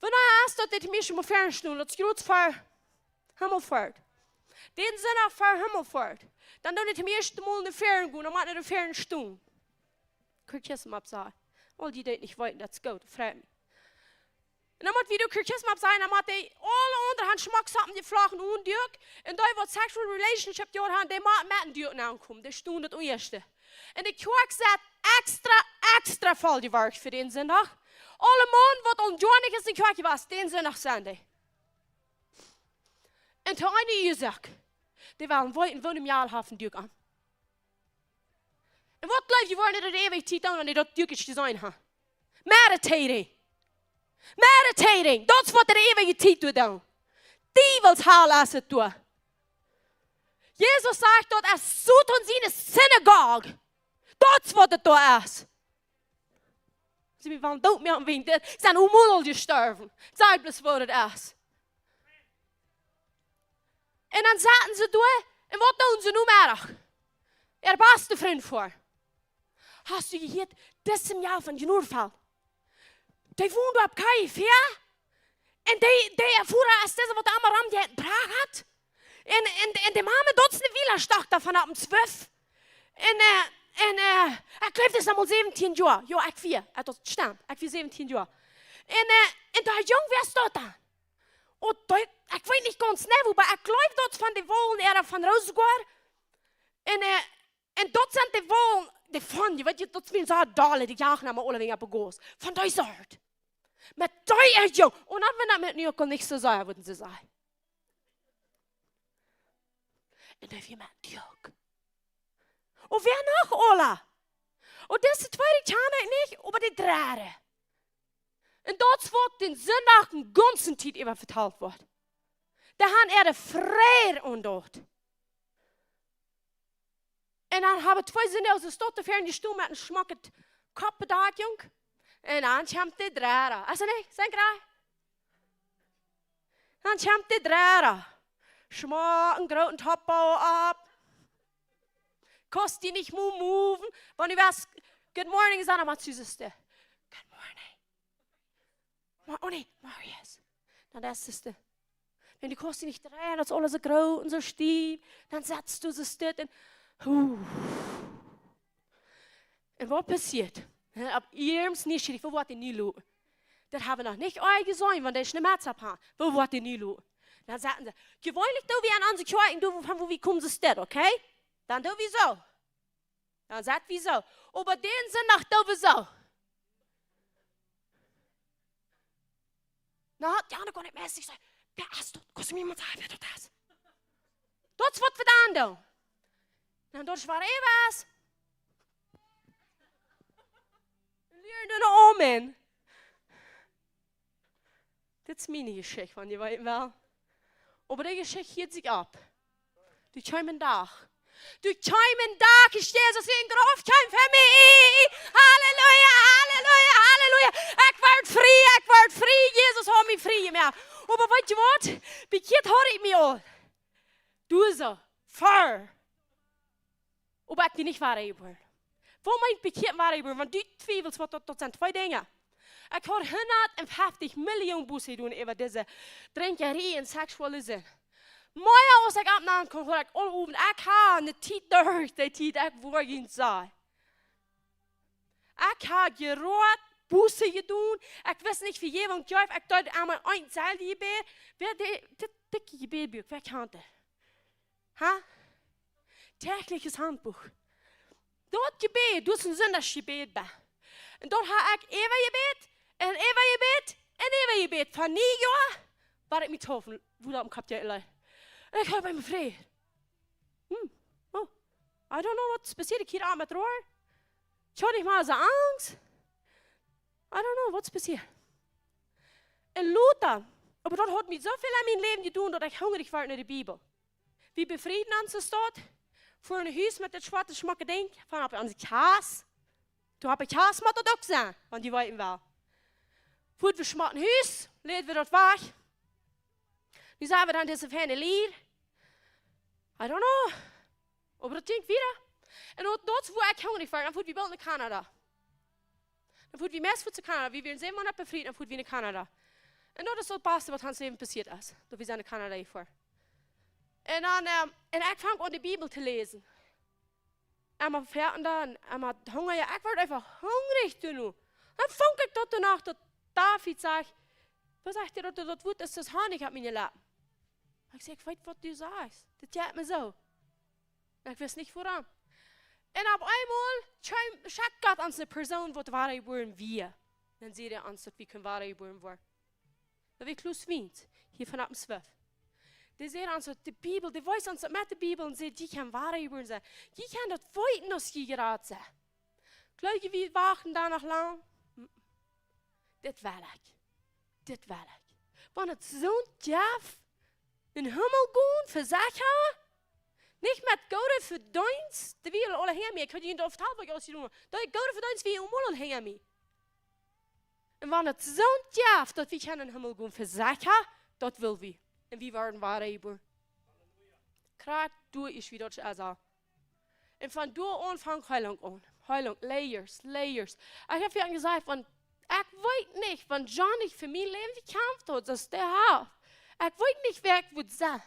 Wanea es daut, daut dee mie mol Fäaren stonen, daut es jrod ver Himmelfoat. Dän Sindach ver Himmelfoat. Dan doo ekj daut ieeschte Mol no Fäaren gonen, dan mott ekj no Fäaren stonen. Katechismus oppsajen. Aul dee, dee daut nich weeten, daut es goot, freit mie. Un dan mott wie doa Katechismus oppsajen, dan mott dee aule aundre haben Schmock, Socken jeflochten un Duk. Un dee, waut sexual relationship jehaut haben, dee motten met een Duk aunkomen. Dee stunden daut ieeschte. Un de Kjoakj sat extra, extra voll jeworkt fa dän Sindach. Aule Maun, waut aul een Joa nich es en de Kjoakj jewast, dän Sindach sent dee. Un to eene Uasoak. Dee wellen weeten, woo de Mejal haft een Duk aun. Un waut jleew jie, woaren dee de eewje Tiet doonen, wan dee daut Duk jeseenen haben? Meditating. Meditating. Daut es waut dee de eewje Tiet doonen. Diewels Hal es et doa. Jesus sajcht, daut es Soton siene Synagoog. Daut es waut et doa es. See, wie wellen doot moaken wäajen dit. See sent aul mol jestorwen. Saj bloos waut et es. Un dan sitten see doa, un waut doonen see nu Meddach? Äa basta Frint ver. Hast du jehieet, dise Mejal von Jnurfeld? Dee wond opp Kaifea. Un dee, dee erfoaren, aus dise, waut emma rom dee Prag haud. Un, un, un de Mame, daut es ne Wielersdochta von opp em Zwift. Un, äh, un, äh, ekj jleew, dee es aul säwentieen Joa. Jo, ekj wia, äh, daut stemt, ekj wia säwentieen Joa. Un, äh, un dee Jung, wäa es daut dan? Oh, dee, ekj weet nich gaunz jeneiw, oba ekj jleew, daut es von de Waulen, ea von Rosengård. Un, äh, un daut sent de Waulen, dee von, jie weet, daut es mie soo doll, dee jagen aule Dinja opp de Goos. Von dee Sort. Met dee äa Jung. Un dan, wan daut met nu uk nich soo saj, wudden see sajen. Un dee wia met een Duk. Un wäa noch, Ola? Un dise twee kjan ekj nich, oba de dredde. Un daut es waut dän Sindach de gaunze Tiet äwa vetalt woat. Dee haben äare Freid aun daut. Un dan haben twee Sindach, see stonen ver dän Stool met eene schmocke Koppbedakjunk. Un dan kjemt de dredde. Hast du nich? Sent jie? Dan kjemt de dredde. Schmock, een grooten Toppbau opp. Kaust die nich mea moven. Wan du west, good morning, saj dan mau, Susaste. Good morning. Ma-, oh nä, Marius. Na, daut es de. Wan du kaust die nich dreien, daut es aules soo groot un soo stiew, dan setst du die stell un, huh. Un waut passieet? Hä, opp eemol nich schrift, woo woat dee nu loten? Daut hab wie noch nich aul jeseenen, wan dee Schneematz opp haft. Woo woat dee nu loten? Dan sajen see, jeweenlich doo wie aun onse Kjoakjen, doo wie von woo wie komen, soo stell, okay? Dan doo wie soo. Dan sat wie soo. Oba dän Sindach doo wie soo. Na, dee aundre kaun nich mea sikj sajen, wäa es daut? Kaust du mie mol sajen, wäa daut es? Daut es waut wie dan doonen. Dan daut es waut Eva es. Lieren doa no Amen. Dit es miene Jeschicht, wan jie weeten wellen. Oba dee Jeschicht hieet sikj opp. Doa kjeem een Dach. Doa kjeem een Dach, aus Jesus ut dän Grauf kjeem fa mie. Halleluja, Halleluja, Halleluja. Ekj wort frie, ekj wort frie. Jesus haft mie frie jemoakt. Oba weetst du waut? Bekjeat haud ekj mie aul. Doa soo, ver. Oba ekj sie nich wada jebuaren. Woo meen bekjieet wada jebuaren? Wan du twiewelst, waut daut, daut sent twee Dinja. Ekj haud hundatfeftich Millioon Buße jedonen äwa dise Drinkjerie un seksuelle Sind. Mea aus ekj oppnämen kunn, haud ekj aul Owent, ekj haud ne Tiet derch, dee Tiet, ekj woa junt sajen. Ekj haud jeroat, Buße jedonen, ekj wist nich, woo Vejäwunk jeft, ekj deed emma een selwjet Jebäd. Wäa dee, dit dikje Jebädbuak, wäa kjant daut? Ha? Täglichet Handbuch. Daut Jebäd, daut es een Sindachsjebäd bie. Un daut haud ekj äwa jebät, un äwa jebät, un äwa jebät. Von Niejoa, bat ekj mie taufen, woo daut em Kopp jeit. Un ekj haud bie mie Fräd. Hm, oh, I don't know waut passieet, ekj hia aun met Rohr. Ekj haud nich mol soo Angst. I don't know waut passieet. Un lota, oba daut haud mie soo väl en mien Läwen jedonen, daut ekj hungrich wort no de Bibel. Wie befrieden ons doa, fuaren no Hus met daut schwoate, schmocke Dinkj, von opp onse Kjast. Doa opp de Kjast mott daut uk sennen, wan jie weeten wellen. Fuaren wie schmock no Hus, läden wie daut wajch. Nu sent wie dan dise feine Lied. I don't know. Oba daut jinkj wieda. Un daut, daut es woo ekj hungrich wort, dan fuaren wie boolt no Kanada. Dan fuaren wie meist fuats no Kanada. Wie wieren säwen Moonat befriet, dan fuaren wie no Kanada. Un daut es daut baste, waut ons Läwen passieet es. Daut wie sent no Kanada jefoaren. Un dan, ähm, un ekj funk aun de Bibel to läsen. Emma fäaten dan, emma hungrich, jo, ekj wort eefach hungrich doano. Dan funk ekj daut doano, daut David sajcht, waut sajcht hee daut, daut Wuat es aus Honich opp miene Leppen. Ekj saj, ekj weet waut du sajchst. Daut jeit mie soo. Un ekj wist nich wuarom. Un opp eemol kjeem, schekjt Gott ons ne Persoon, waut wada jebuaren wia. Dan säd hee ons, daut wie kunnen wada jebuaren woaren. Daut wia Klaus Wiens, hia von opp em Swift. Dee säd ons, daut de Bibel, dee wees ons daut met de Bibel un säd, jie kjennen wada jebuaren sennen. Jie kjennen daut weeten, aus jie jerat sent. Jleew jie, wie wachten doa noch lang? Mm. Dit well ekj. Dit well ekj. Wan et soont jeft, em Himmel gonen, fa secha? Nich met goode Vedeenst, dee wieren aul hinja mie. Ekj haud junt aul vetalt, waut ekj aules jedonen haud. Dee goode Vedeenst wieren aul hinja mie. Un wan et soont jeft, daut wie kjennen em Himmel gonen, fa secha, daut well wie. Un wie woaren wada jebuaren. Krakjt doa es, woo daut es. Un von doa aun funk Heilunk aun. Heilunk, layers, layers. Ekj hab junt jesajcht, wan, ekj weet nich, wan John nich fa mien Läwen jekjamft haud, soo aus hee haft. Ekj weet nich, wäa ekj wudd sennen.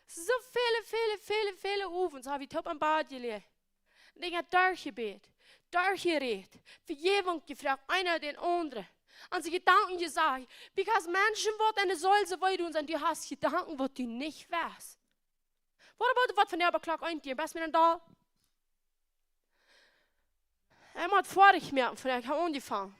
Soo väle, väle, väle, väle Owents hab ekj toop aum Bad jeläajen. Un ekj hab derchjebät, derchjerät, Vejäwunk jefroacht, eena dän aundren. Aun siene Jedanken jesajcht. Because Menschen, waut enne Seel soo wee doonen, sent, du hast Jedanken, waut du nich weetst. What about waut von de Klock eent, du best mie dan doa? Hee mott foadich moaken, von ekj hab aunjefongen.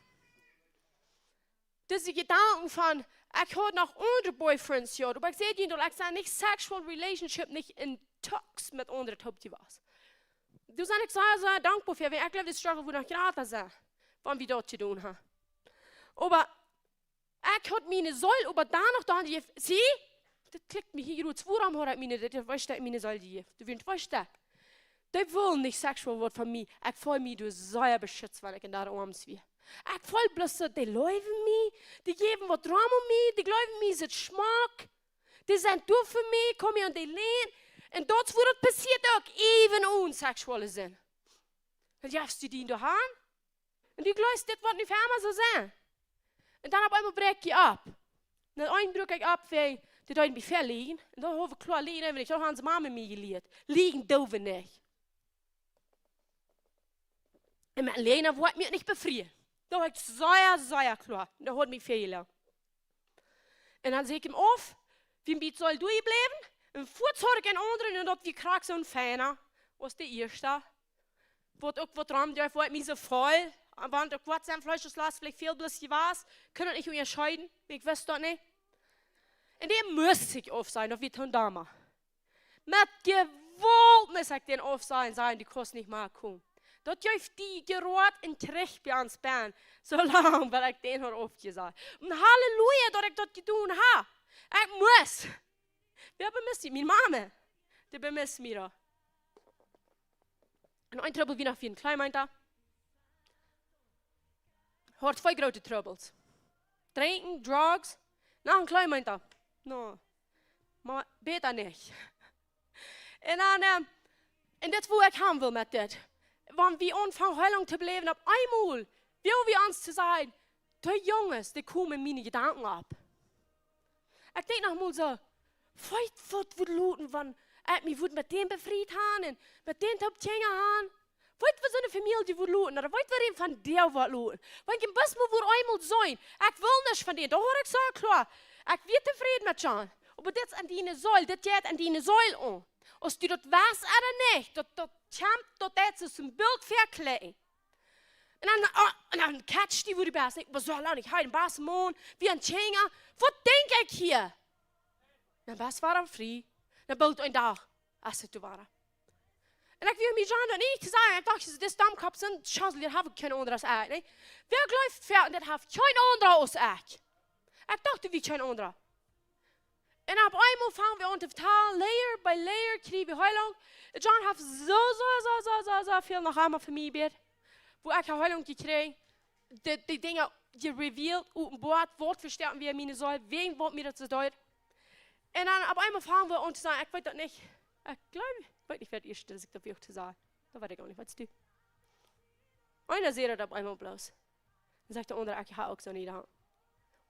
Dise Jedanken von, ekj haud noch aundre Boyfriends jehaut, oba ekj saj die, daut ekj sie nich sexual relationship, nich en talks met aundre toop jewast. Doa sie ekj sea, sea dankboa fa, wiels ekj jleew, de struggle wudd noch jrata sennen, wan wie daut jedonen hauden. Oba ekj haud miene Seel, oba dan noch dan, see, daut klikjt mie hia goot, wuarom haud ekj miene, daut wist ekj, miene Seel jejäft. Du wist, wist ekj. Dee wullen nich sexual waut von mie. Ekj feeld mie doa sea beschützt, wan ekj en äare Oarms wia. Ekj feeld bloos daut dee leewen mie, dee jäwen waut rom om mie, dee jleewen mie es et schmock. Dee sent doa fa mie, kom hia aun de Lien. Un daut es woo daut passieet uk, even onen sexuelle Sind. Dan jefst du die doa aun. Un du jleefst dit, waut nu fa emma soo sent. Un dan opp eemol bräakj ekj opp. Dan eent bräakj ekj opp, wiels dee deed mie väl liejen. Un dan hab ekj kloa liejen, wiels daut haud onse Mame mie jelieet. Liejen doo wie nich. Un met liejen woa ekj mie nich befrieen. Daut haud ekj sea, sea kloa. Daut haud mie väl jelieet. Un dan säd ekj am auf, wie een bät soo doa jebläwen. Un fuats haud ekj eenen aundren, un daut wia krakjt soo een feina aus de ieeschta. Waut uk waut rom, dee wort mie soo voll. Un wan daut waut sien Fleesch es, las veleicht väl bloos jewast, kunn daut nich unjascheeden, ekj wist daut nich. Un dee must ekj aufsajen, daut wia to een Dama. Met Jewault must ekj dän aufsajen, sajen, du kaust nich mea komen. Daut jeef dee jeroat un trigj bie ons bennen. Soo lang, waut ekj dän haud aufjesajcht. Un Halleluja, daut ekj daut jedonen hab. Ekj must. Wäa bemust mie? Miene Mame. Dee bemust mie doa. Un een Trubbel wia noch, wia een kjlien Meenta. Haud twee groote Trubbels. Drinkjen, drugs. Noch een kjlien Meenta. No. Mau bäta nich. Un dan, ähm, Un dit es wua ekj han well met dit. Wan wie aunfangen Heilung to beläwen, opp eemol, woo wie ons to sajen, de Junges, dee komen miene Jedanken opp. Ekj denkj noch mol soo, weet waut wudd loten, wan ekj mie wudd met dän befriet han un met dän toop Kjinja han. Weet waut soone Famielje wudd loten, ooda weet waut een von dee wudd loten. Wan ekj bloos mol wudd eemol seenen, ekj well nuscht von dän, doa wia ekj soo kloa. Ekj wia tofräd met John. Oba dit es aun diene Seel, dit jeit aun diene Seel aun. Aus du daut weetst ooda nich, daut, daut kjemt, daut deit sikj een Bilt vekjleien. Un dan, oh, un dan catch die, wua du best. Ekj wia soo lang nich hia, een best Maun, wie een Kjinja. Waut denkj ekj hia? Dan best wada frie. Dan boolt een Dach, aus et doa wia. Un ekj wia mie John daut nich to sajen. Ekj docht, dit Domkopp sent, Schauselia, hab ekj kjeen aundret aus ekj, nä? Wäa jleeft, wäa, un daut haft kjeen aundra aus ekj. Ekj docht, wie kjeen aundra. Un opp eemol fungen wie aun to vetalen, layer by layer, kjrieech wie Heilung. John haft soo, soo, soo, soo, soo, soo väl noch emol fa mie jebät, wua ekj Heilung jekjräajen. De, de Dinja jerevealed, openboat, waut vestonen wie miene Seel, wäajen waut mie daut soo deit. Un dan opp eemol fungen wie aun to sajen, ekj weet daut nich. Ekj jleew, ekj weet nich, wäa daut ieeschte, daut ekj daut wull to sajen. Daut weet ekj uk nich, weetst du. Eena säd daut opp eemol bloos. Dan sajcht de aundra, ekj hab uk soo nich dan.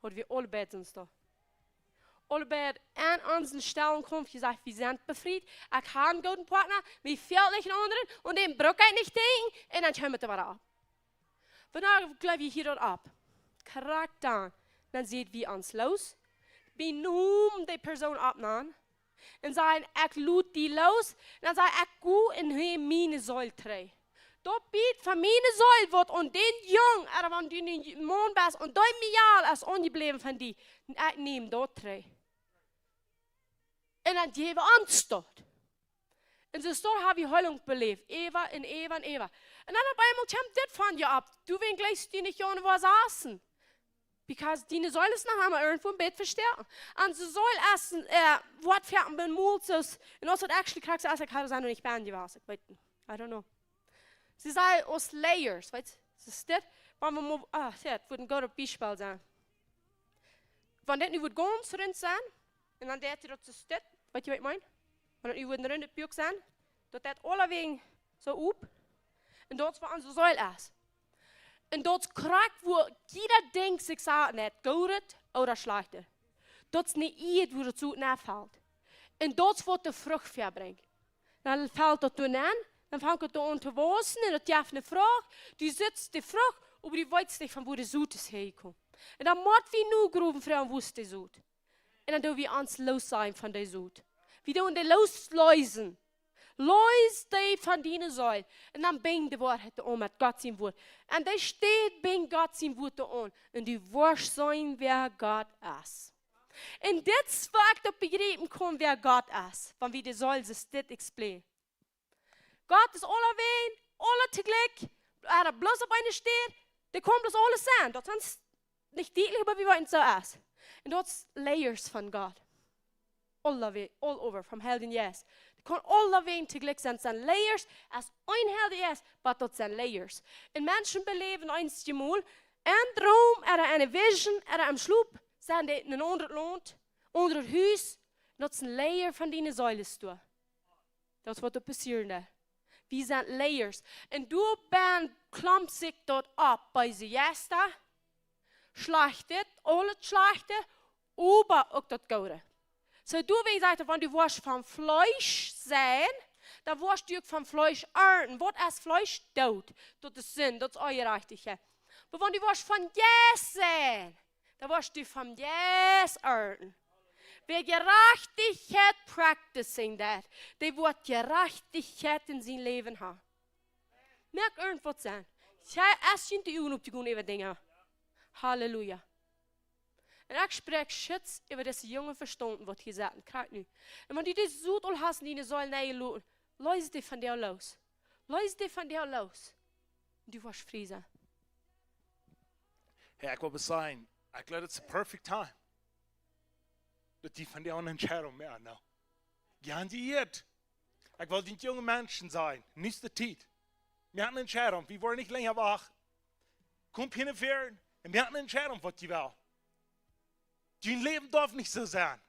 Haud wie aule beid ons doa. Aule beid aun onse Stellung jekomen, jesajcht, wie sent befriet. Ekj hab eenen gooden Partner, mie fält nich een aundren, un dän bruck ekj nich denkjen, un dan kjeem et wada opp. Vondoag jleew wie hia daut opp. Krakjt dan. Dan säd wie ons loos. Wie neemen dee Persoon opp, Mann. Un sajen, ekj lot die loos. Un dan säd ekj, go un näm miene Seel trigj. Daut Bilt von miene Seel, waut aun dän Jung, ooda wan du een Maun best, un daut mie aul es aunjebläwen von die, ekj näm daut trigj. Un dan jäwen wie ons daut. Un soo soo hab wie Heilung beläft, äwa un äwa un äwa. Un dan opp eemol kjemt dit von die opp. Du, wäajen jlikjst du nich aun waut sajen. Because diene Seel es noch emol irjentwua een bät vestonen. Un soo saul es, äh, waut fa een Mol soo, un aus daut actually krakjt soo es, ekj haud daut noch nich bie jewast, ekj weet nich. I don't know. See sent aus layers, weetst du? See sent, wan wie mol, ah, see, et wudd een goodet Biespel sennen. Wan dit nu wudd gaunz runt sennen, un dan deit daut soo, weetst du waut ekj meen? Wan daut nu wudd een rundet Buak sennen, daut deit aulawäajen soo op, un daut es wua onse Seel es. Un daut es krakjt wua jieda Dinkj sikj sajcht, nä, goodet ooda schlajchtet. Daut es nich ieescht wua daut Sot nenfelt. Un daut es waut de Frucht vebrinjt. Dan felt daut doa nen, dan fangt daut doa aun to wausen un daut jeft eene Frucht. Du sitst de Frucht, oba du weetst nich von wua de Sot es häajekomen. Un dan mott wie nu growen froagen, wua es de Sot? Un dan doo wie ons loossajen von de Sot. Wie doonen dee loosläsen. Läs dee von diene Seel. Un dan binj de Woarheit aun met Gott sien Wuat. Un dee steit binj Gott sien Wuat aun. Un du woascht seenen wäa Gott es. Un dit es wua ekj daut bejriepen kaun, wäa Gott es. Wan wie de Seel soo dit explain. Gott es aulawäajen, aule toojlikj, oba bloos opp eene Städ, dee kaun bloos aules sennen. Daut es nich dietlich, oba wie weeten soo es. Un daut es layers von Gott. Aulawäajen, all over, from hell and yes. Dee kaun aulawäajen toojlikj sennen, sent layers, aus een hell and yes, but daut sent layers. Un Menschen beläwen eenjemol een Droom, ooda eene Vision, ooda em Schlop, sent dee en een aundret Launt, aundret Hus, daut es een layer von diene Seel es doa. Daut es waut doa passieren deit. Wie sent layers. Un doa benn klompt sikj daut opp, beese Jeista, schlajchtet, aules Schlajchte, oba uk daut Goode. Soo, doawäajen sajcht et, wan du woascht vom Fleesch sennen, dan woascht du uk vom Fleesch arnten. Waut es Fleesch? Doot. Daut es Sind, daut es Onjerajchtichkjeit. Oba wan du woascht vom Jeist sennen, dan woascht du vom Jeist arnten. Wäa Jerajchtichkjeit practicing deit, dee woat Jerajchtichkjeit en sien Läwen haben. Moakt irjentwaut Senn. Jie, es junt de Uagen opjegonen äwa Dinja. Halleluja. Un ekj spräakj Schutz äwa dise junge Vestaunt, waut hia setten, krakjt nu. Un wan du dise Sot aul hast en diene Seel nenjeloten, läs dee vondoag loos. Läs dee vondoag loos. Un du woascht frie sennen. Hey, ekj well bloos sajen, ekj jleew, it's a perfect time. Daut du vondoag eene Entscheidunk moakst, nä? Jie haben jehieet. Ekj well dän jungen Menschen sajen, nu es de Tiet. Moak eene Entscheidunk, wie woaren nich lenja wachten. Kom hia no väaren un moak eene Entscheidunk, waut jie wellen. Jun Läwen darf nich soo sennen.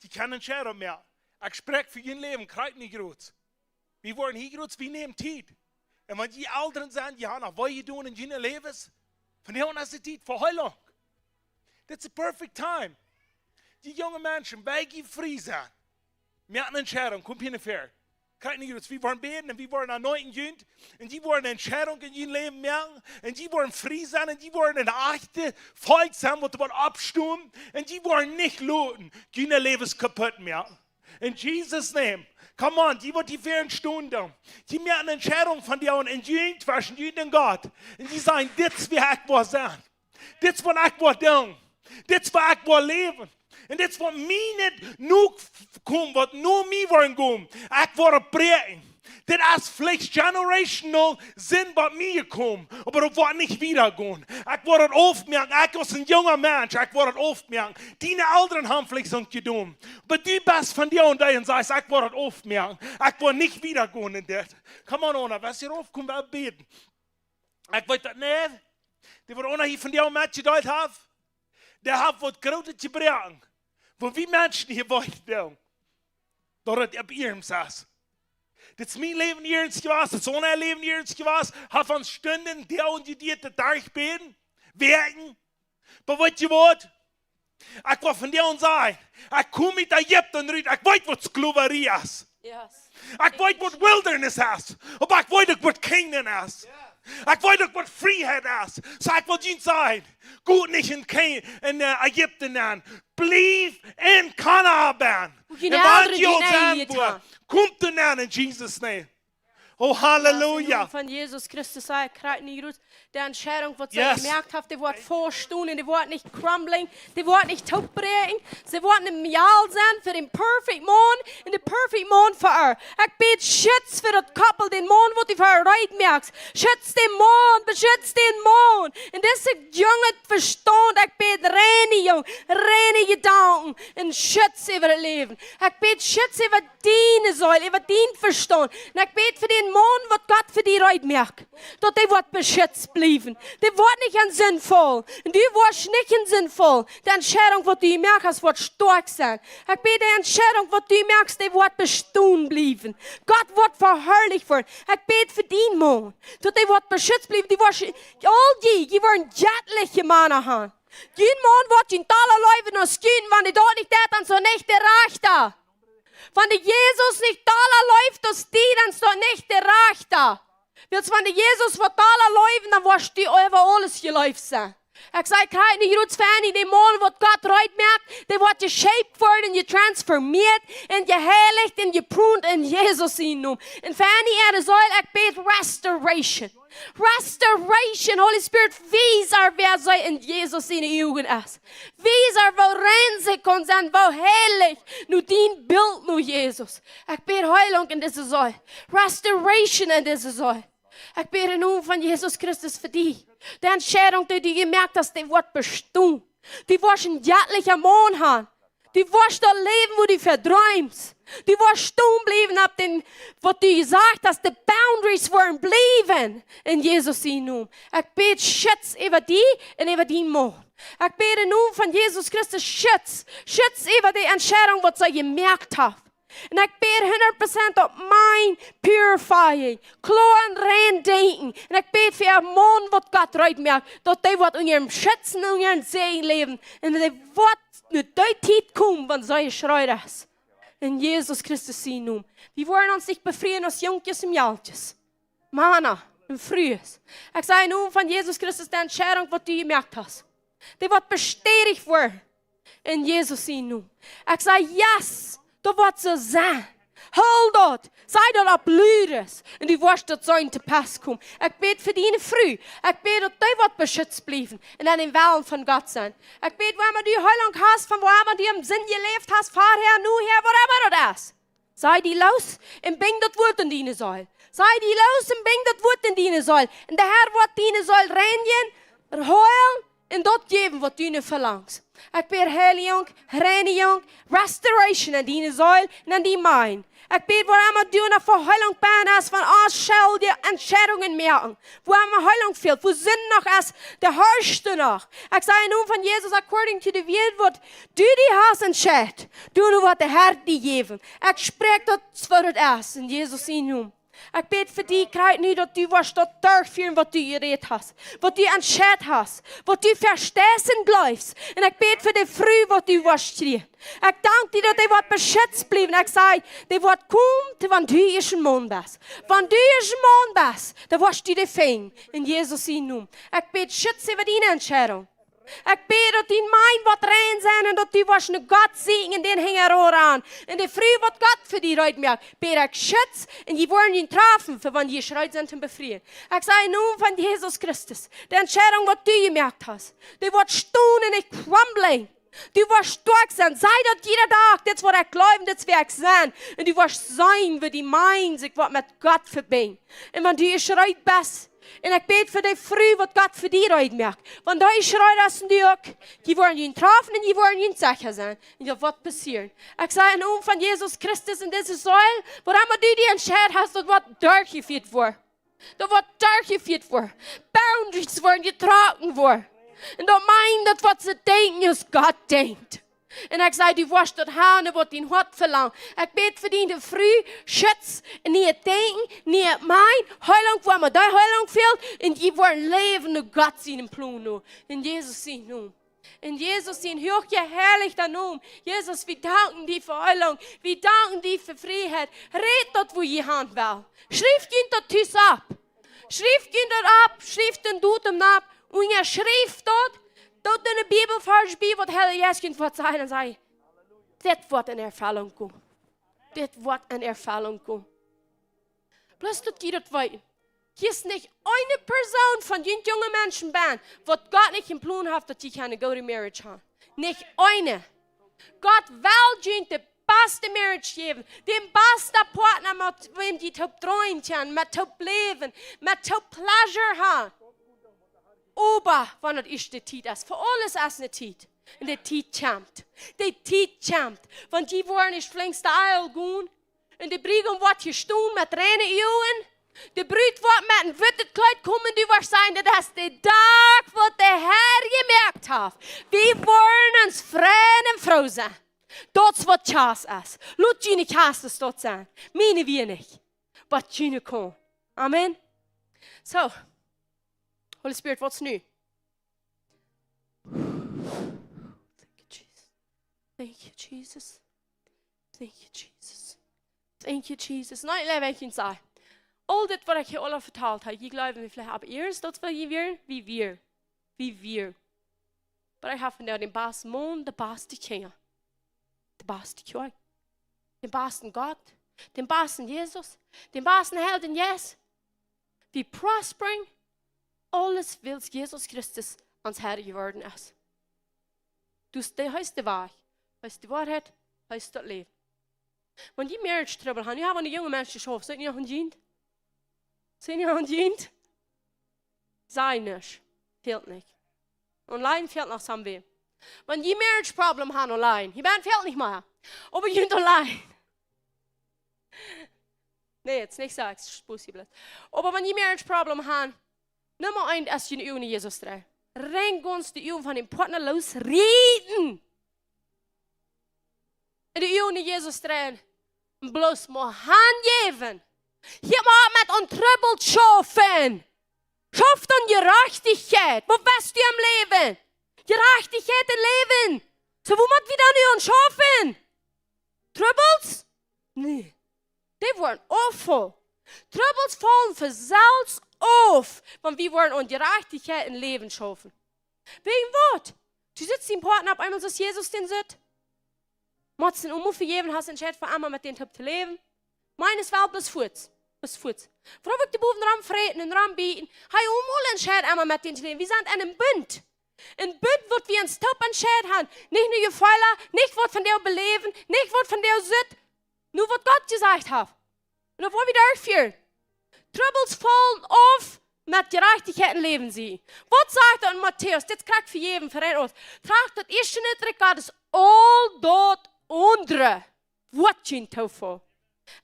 Jie kjennen eene Entscheidunk moaken. Ekj spräakj fa jun Läwen, krakjt nu jrod. Wie woaren hia groot, wie nämen Tiet. Un wan jie Elren sent, jie haben noch waut jedonen en june Läwes, vondoag es de Tiet fa Heilunk. Dit es de perfect time. Jie junge Menschen, wan jie frie sent, moakt eene Entscheidunk, komt hia no väaren. Kjikj nu, wie woaren bäden un wie woaren aunleiden junt. Un jie woaren eene Entscheidunk en jun Läwen moaken. Un jie woaren frie sennen. Un jie woaren een echtet Volkj sennen, waut woat oppstonen. Un jie woaren nich loten june Läwes kaputt moaken. In Jesus' name. Come on, jie waut hia väaren stonen doonen. Jie moaken eene Entscheidunk vondoag aun en junt, tweschen junt un Gott. Un jie sajen, dit es wäa ekj well sennen. Dit es waut ekj well doonen. Dit es waut ekj well läwen. Un dit es waut mie nich nokomen, waut no mie woaren komen. Ekj woa daut bräakjen. Dit es veleicht generational Sind waut mie jekomen, oba daut woat nich wieda gonen. Ekj woa daut oppmoaken. Ekj aus een junga Mensch, ekj woa daut oppmoaken. Diene Elren haben veleicht soont jedonen. Oba du best vondoag dee un sajchst, ekj woa daut oppmoaken. Ekj woa nich wieda gonen en dit. Come on, Ona, waut hia oppkomen, wie bäden. Ekj weet daut nich. Dee waut Ona hia vondoag metjedeelt haft, dee haft waut Grootet jebroaken. Wua wie Menschen hia weeten doonen, daut et opp iernst es. Dit es mien Läwen iernst jewast, dit es Ona äa Läwen iernst jewast. Haft von Stunden, Doag un Tiet derchjebäden, Wäakjen. Oba weet jie waut? Ekj woa vondoag sajen, ekj kom ut Ägipten rut, ekj weet waut Sklowarie es. Yes. Ekj weet waut wilderness es, oba ekj weet uk waut Canaan es. Ekj weet uk waut Frieheit es. Soo ekj well junt sajen, go nich en Can-, en, eh, Ägipten nenn. Bliew en Kanaan. Wo jie Un wan aundre jie dien aul Eid sent, woa, han. Komt doa nenn in Jesus' name. Oh, Halleluja. Von Jesus Christus saj ekj krakjt nu rut, de Entscheidunk waut see Yes. jemoakt haft, dee woat faststonen un dee woat nich crumbling, dee woat nich toopbräakjen. See woat een Model sennen fa dän perfect Maun un de perfect Maun fa äa. Ekj bäd, schutz fa daut Koppel, dän Maun waut du fa äa reed moakst. Schutz dän Maun, beschutz dän Maun. Un dise junge Vestaunt, ekj bäd Reinijunk, reine Jedanken un schutz äwa daut Läwen. Ekj bäd schutz äwa diene Seel, äwa dien Vestaunt. Un ekj bäd fa dän Maun waut Gott fa die reed moakt, daut dee woat beschutzt bliewen. Dee woat nich en Sind faulen. Un du woascht nich en Sind faulen. De Entscheidunk waut du moakst woat stoakj sennen. Ekj bäd, de Entscheidunk waut du moakst, dee woat bestonen bliewen. Gott woat veharlicht woaren. Ekj bäd fa dien Maun, daut dee woat beschutzt bliewen. Du woascht, aul jie, jie woaren jettliche Mana han. Jun Maun woat junt dolla leewen aus jun, wan dee daut nich deit, dan es daut nich de rajchta. Wan dee Jesus nich dolla leeft aus die, dan es daut nich de rajchta. Wiels wan dee Jesus woat dolla leewen, dan woascht du äwa aules jeleeft sennen. Ekj saj, krakjt nu rut, Fanny, dän Maun waut Gott reed moakt, dee woat jeshaped woaren, jetransformiert un jeheilicht un jeprunt en Jesus sienen Nomen. Un Fanny äare Seel, ekj bäd restoration. Restoration, Holy Spirit, wies äa wäa see en Jesus siene Uagen es. Wies äa woo rein see kaun sennen, woo heilich, no dien Bilt, no Jesus. Ekj bäd Heilunk en dise Seel. Restoration en dise Seel. Ekj bäd em Nomen von Jesus Christus fa die. De Entscheidunk dee du jemoakt hast, dee woat bestonen. Du woascht een jettlicha Maun han. Du woascht daut Läwen wua du von dreemst. Du woascht stonen bliewen opp dän, waut du jesajcht hast, de boundaries woaren bliewen. En Jesus sienen Nomen. Ekj bäd schutz äwa die un äwa dien Maun. Ekj bäd em Nomen von Jesus Christus schutz. Schutz äwa de Entscheidunk waut see jemoakt haft. Un ekj bäd hundat Prozent daut mind purifying. Kloa un rein denkjen. Un ekj bäd fa äa Maun waut Gott reed moakt, daut dee woat unja äa Schutz un unja äa Säajen läwen. Un dee woat no dee Tiet komen, wan see jeschreit es. En Jesus Christus sienen Nomen. Wie woaren ons nich befrieen aus Junkjes un Mejalkjes, Mana un Frues. Ekj saj em Nomen von Jesus Christus, de Entscheidunk waut du jemoakt hast, dee woat bestädicht woaren. En Jesus sienen Nomen. Ekj saj, yes, daut woat soo sennen. Hool daut. Saj daut opp ludes. Un du woascht daut seenen to pass komen. Ekj bäd fa diene Fru. Ekj bäd daut dee woat beschutzt bliewen un en dän Wellen von Gott sennen. Ekj bäd, wua emma du Heilunk hast, von wua emma du en Sind jeläft hast, verhäa, nohäa, whatever daut es. Saj die loos un binj daut Wuat en diene Seel. Saj die loos un binj daut Wuat en diene Seel. Un de Herr woat diene Seel reinjen, heilen un daut jäwen waut du nu velangst. Ekj bäd Heilunk, Reinijunk, restoration en diene Seel un en dien mind. Ekj bäd, wua emma du ne Heelunk best, von aul schulje Entscheidungen moaken. Wua emma Heelunk fält, wua Sind noch es, de Harsch noch. Ekj saj em Nomen von Jesus, according to the word, waut du die hast entscheit, du nu waut de Herr die jäwen. Ekj spräakj daut, waut et es, en Jesus sienen Nomen. Ekj bäd fa die, krakjt nu, daut du woascht daut derchfieren, waut du jerät hast, waut du entscheit hast, waut du vesteist un jleefst. Un ekj bäd fa de Fru, waut du woascht kjrieen. Ekj dank die, daut dee woat beschitzt bliewen. Ekj saj, dee woat komen, wan du ieescht een Maun best. Wan du ieescht een Maun best, dan woascht du dee finjen. En Jesus sienen Nomen. Ekj bäd, schutz äwa diene Entscheidunk. Ekj bäd, daut dien Mind woat rein sennen un daut du woascht no Gott sieekjen un dän hinjaraun. Un de Fru, waut Gott fa die reed moakt, bäd ekj, schutz, un dee woaren die trafen, fa wan dee reed sent toom befrieen. Ekj saj em Nomen von Jesus Christus, de Entscheidunk, waut du jemoakt hast, dee woat stonen un nich crumbling. Du woascht stoakj sennen. Saj daut jieda Dach, dit es waut ekj jleew, dit es wäa ekj sie. Un du woascht seenen, woo dien Mind sikj woat met Gott vebinjen. Un wan du reed best, un ekj bäd fa de Fru, waut Gott fa die reed moakt. Wan du reed best, dan du uk. Dee woaren die trafen un dee woaren die secha sennen. Un daut woat passieren. Ekj saj em Nomen von Jesus Christus, en dise Seel, wua emma du die entscheit hast, daut woat derchjefieet woaren. Daut woat derchjefieet woaren. Boundaries woaren jetrocken woaren. Un daut meent, daut waut see denkjen, es Gott denkjt. Un ekj saj, du woascht daut haben, waut dien Hoat velangt. Ekj bäd fa diene Fru, schutz, nie denkjen, nie meinen, Heelunk, wua emma dee Heelunk fält, un dee woat läwen no Gott sienen Plon no. En Jesus sienen Nomen. En Jesus sienen huachjeheilichten Nomen. Jesus, wie danken die fa Heelunk. Wie danken die fa Frieheit. Räd daut, wua jie han wellen. Schriew junt daut tus opp. Schriew junt daut opp. Schriew dän Datum opp. Un jie schriew daut. Daut en de Bibel Varsch bie, waut Herr Jesus junt woat sajen, un saj, dit woat en Erfellunk komen. Dit woat en Erfellunk komen. Bloos daut jie daut weeten. Hia es nich eene Persoon von junt junge Menschen bie, waut Gott nich em Plon haft, daut jie kjennen eene goode Marriage haben. Nich eene. Gott well junt de baste Marriage jäwen, dän basten Partner, met wäm jie toop dreemen kjennen, met toop läwen, met toop pleasure haben. Oba wan et ieescht de Tiet es, fa aules es eene Tiet. Un de Tiet kjemt. De Tiet kjemt. Wan dee woaren es flinkste Eil gonen, un de Briegaum woat hia stonen met reine Uagen. De Brut woat met een wittet Kjleet komen, du woascht sajen, dit es de Dach, waut de Herr jemoakt haft. Wie woaren ons freien un froo sennen. Daut es waut Kjast es. Lot june Kjast daut sennen. Miene wea nich. Waut june kaun. Amen. So. Holy Spirit, waut es nu? Thank you, Jesus. Thank you, Jesus. Thank you, Jesus. Thank you, Jesus. Nä, ekj well junt sajen, aul dit, waut ekj hia aula vetalt hab, jie jleewen, wie veleicht, oba ieescht, daut wie hia wieren, wie wieren, wie wieren. Oba ekj hab vondoag dän basten Maun, de baste Kjinja, de baste Kjoakj, dän basten Gott, dän basten Jesus, dän basten Heiljen Jeist. Wie prospering, aules wiels Jesus Christus ons Herr jeworden es. Dus dee, hee es de Wajch, hee es de Woarheit, hee es daut Läwen. Wan jie Marriage Trouble haben, jie haben aun de junge Menschen jeschauft, sent jie noch aun junt? Sent jie noch aun junt? Saj nuscht. Fält nich. Online fält noch somewhere. Wan jie Marriage Problem haben online, hia bie fält nich mea. Oba junt online. Nä, et es nich soo, ekj spoos jie bloos. Oba wan jie Marriage Problem haben, Numma eent es june Uagen no Jesus dreien. Rein gaunz de Uagen von dän Partner loosrieten. Un de Uagen no Jesus dreien. Un bloos mau hanjäwen. Hia mau met aun Trubbel schaufen. Schauf aun Jerajchtichkjeit. Waut west du em Läwen? Jerajchtichkjeit em Läwen. Soo, wua mott wie dan nu aun schaufen? Trubbels? Nä. Dee woaren auffaulen. Trubbels faulen von selfst auf, wan wie woaren aun Jerajchtichkjeit em Läwen schaufen. Wäajen waut? Du sitst dien Partner opp eemol, soo aus Jesus dän sitt. Motst dän emol vejäwen, hast entscheit fa emma met dän toop to läwen. Meent es woll, bloos fuaz. Bloos fuaz. Wuarom ekj de bowen rom fräten un rom bieten? Hee emol entscheit emma met dän to läwen. Wie sent en een Bunt. Een Bunt, waut wie ons toop entscheit haben. Nich no Jefeelen, nich waut von dee beläwen, nich waut von dee sitt. Nä, waut Gott jesajcht haft. Un daut woa wie derchfieren. Trubbels faulen auf met Jerajchtichkjeit em Läwen sennen. Waut sajcht daut en Matäus? Dit krakjt fa jie, fa een Oat. Tracht daut ieeschte Rikj Gottes, aul daut aundre woat junt toofaulen.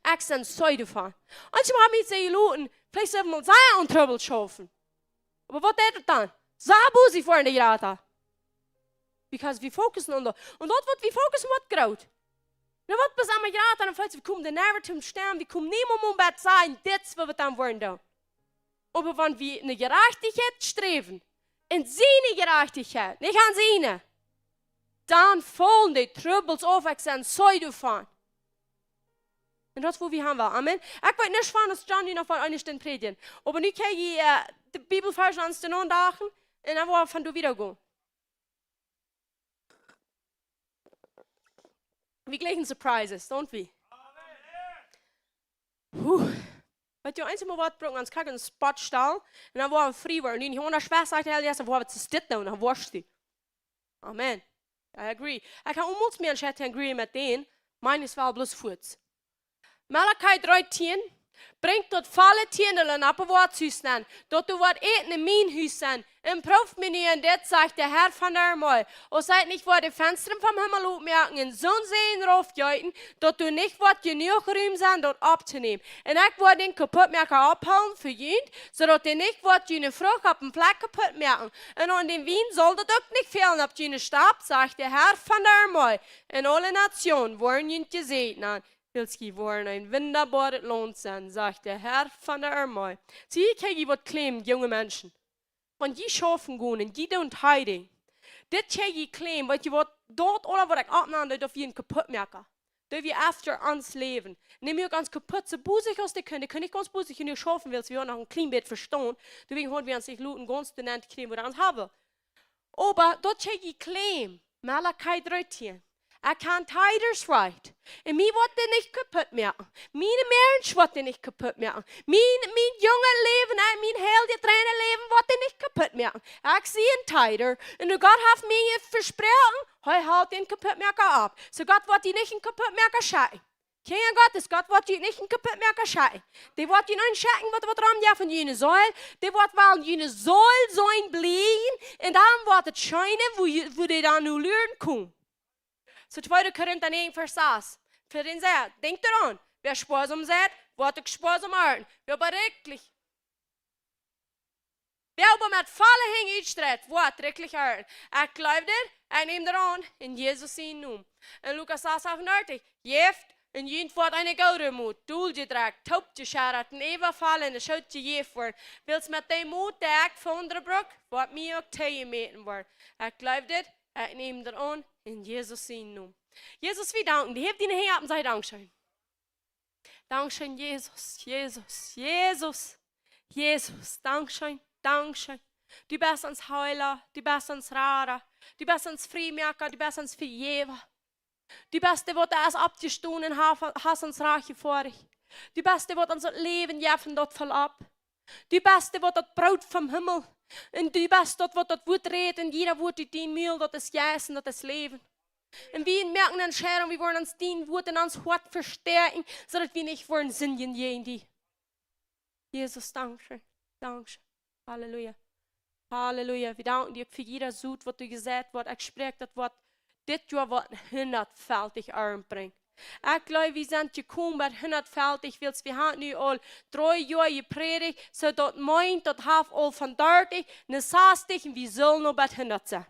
Ekj sie soo doavon. Eenjemol hab ekj mie jeloten, veleicht sull wie mol sea aun Trubbel schaufen. Oba waut deit daut dan? Soo busy fa de Jrata. Because wie fokussen aun daut. Un daut, waut wie fokussen, woat groot. Dan woat bloos emma jrata, dan veleicht wie komen doa never toom Stemmen, wie komen niemols mea bie daut sajen, dit es waut wie dan woaren doonen. Oba wan wie no Jerajchtichkjeit sträwen, un siene Jerajchtichkjeit, nich aun siene, dan faulen de Trubbels auf, ekj sie soo doavon. Un daut es waut wie haben wellen. Amen. Ekj weet nich, wan aus John nu noch von eene Stund prädjen. Oba nu kjenn jie, äh, de Bibelvarsch aun de Nodagen un dan woa wie von doa wieda gonen. Wie jlikjen Surprises, don't we? Huh. Weetst du, eenjemol woat brucken, ons krakjt een Spot stalen, un dan woa wie frie woaren. Nu nich aundasch wajch, sajcht de Herr, dan woa wie dit doonen, dan woascht du. Amen. I agree. Ekj kaun onmols mea enn agree met dän, mien es woll bloos fuaz. Malachi dree tieen: Brinjt daut volle Tiendel en opp daut Woakjshus nenn, daut doa waut Äten en mien Hus es, un proowt mie nu en dit, sajcht de Herr von de Armee, aus ekj nich woa de Fenstren vom Himmel opmoaken un soon Säajen raufjeeten, daut doa nich woat jenuach Rum sennen, daut opptonämen. Un ekj woa dän Kaputtmoaka opphoolen fa junt, soo daut hee nich woat june Frucht opp dän Fleck kaputtmoaken. Un aun dän Wien saul daut uk nich fälen opp june Stap, sajcht de Herr von de Armee. Un aule Nationen woaren junt jesäajent nanen, wiels jie woaren een wundaboaret Launt sennen, sajcht de Herr von de Armee. See, ekj hab hia waut claimen, junge Menschen. Wan jie schaufen gonen un jie doonen tithing, dit kjenn jie claimen, weetst du waut, daut aules waut ekj oppnäm, daut wia een Kaputtmoaka. Daut wia after ons Läwen. Nemm mie uk gaunz kaputt, soo busy aus dee kunnen. Dee kunnen nich gaunz busy jenuach schaufen, wiels wie noch een kjlien bät vestonen. Doawäajen hauden wie ons nich loten gaunz doa nenn kjrieen, waut wie ons haben. Oba daut kjenn jie claimen, Malachi dree tieen. Ekj kaun tithers right. Un mie woat dee nich kaputtmoaken. Miene marriage woat dee nich kaputtmoaken. Mien, mien junget Läwen, äh, mien heiljet, reinet Läwen woat dee nich kaputtmoaken. Ekj sie een tither. Un Gott haft mie vesproaken, hee helt dän Kaputtmoaka opp. Soo Gott woat die nich een Kaputtmoaka schekjen. Kjinja Gottes, Gott woat die nich een Kaputtmoaka schekjen. Dee woat die eenen schekjen, waut, waut romjeit von june Seel. Dee woat wellen june Seel sennen blieen. Un dan woat et scheen, wua jie, wua dee dan nu luren komen. Soo tweede Korinta näajen, Varsch sas. Fa dän sajcht, denkjt doaraun, wäa spoasom seit, woat uk spoasom arnten. Wäa oba rikjlich, wäa oba met volle Henj utstreit, woat rikjlich arnten. Ekj jleew dit, ekj näm daut aun, en Jesus sienen Nomen. En Lukas sas achtundartich, jäft, un junt woat eene goode Mot, dol jedrekjt, toop jescheddat, un äwafaulen, un et woat jejäft woaren. Wiels met dee Mot, dee ekj von aundre bruk, woat mie uk toojemäten woaren. Ekj jleew dit, ekj näm daut aun, en Jesus sienen Nomen. Jesus, wie danken die. Häw diene Henj opp un saj Dankscheen. Dankscheen, Jesus, Jesus, Jesus, Jesus. Dankscheen, dankscheen. Du best ons Heela, du best ons Rada, du best ons Friemoaka, du best ons Vejäwa. Du best dee, waut es oppjestonen, hast, hast ons rajcht jefoaren. Du best dee, waut ons daut Läwen jeft von daut Fell opp. Du best dee, waut daut Broot vom Himmel. Un du best daut, waut daut Wuat rät, un jieda Wuat ut dien Mul, daut es Jeist un daut es Läwen. Un wie moaken eene Entscheidunk, wie woaren ons dien Wuat en ons Hoat vestäakjen, soo daut wie nich woaren sindjen jäajen die. Jesus, dankscheen, dankscheen. Halleluja. Halleluja. Wie danken die uk fa jieda Sot, waut du jeseit woascht. Ekj spräakj daut, waut dit Joa woat hundatfältich Arnt brinjen. Ekj jleew, wie sent jekomen bie hundatfältich, wiels wie haben nu aul dree Joa jeprädicht, soo daut meent, daut haft aul von dartich no sastich un wie sellen aul bie hundat sennen.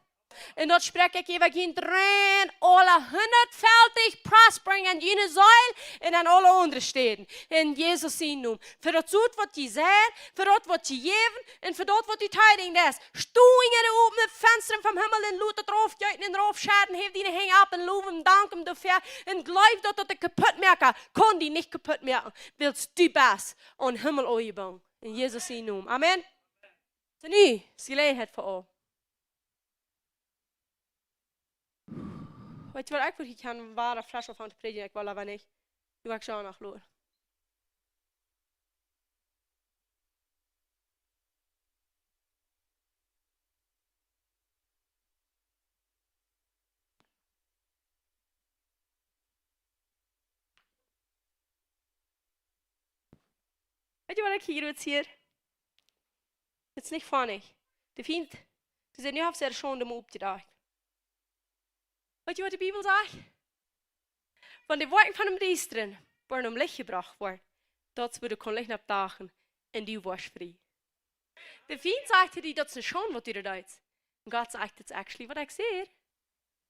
Un daut spräakj ekj äwa junt rein, aule hundatfältich prospering en june Seel un en aule aundre Städen. En Jesus sienen Nomen. Fa daut Sot, waut jie seien, fa daut, waut jie jäwen, un fa daut, waut jie tithing es. Stonen de opne Fenstren vom Himmel un lot daut raufjeeten un raufschedden, häw diene Henj opp un low am, dank am doafäa. Un jleew daut, daut de Kaputtmoaka kaun die nich kaputtmoaken, wiels du best aum Himmel aunjebungen. En Jesus sienen Nomen. Amen. Soo, nu es Jeläajenheit fa aul. Weetst du waut, ekj wudd hia kjennen wada fresch aunfangen to prädjen, ekj well oba nich. Du woascht aul noch loten. Weetst du waut ekj hia jrots hia? Daut es nich funny. De Fient, dee sent nu, haft sikj de Schaund oppjedakjt. Weetst du, waut de Bibel sajcht? Von de Woakjen von däm Diestren woaren om Licht jebrocht woaren. Daut es wua du kaust Licht oppdoonen un du woascht frie. De Fient sajcht die, daut es ne Schaunden, waut du doa deist. Un Gott sajcht, daut es actually waut ekj sie.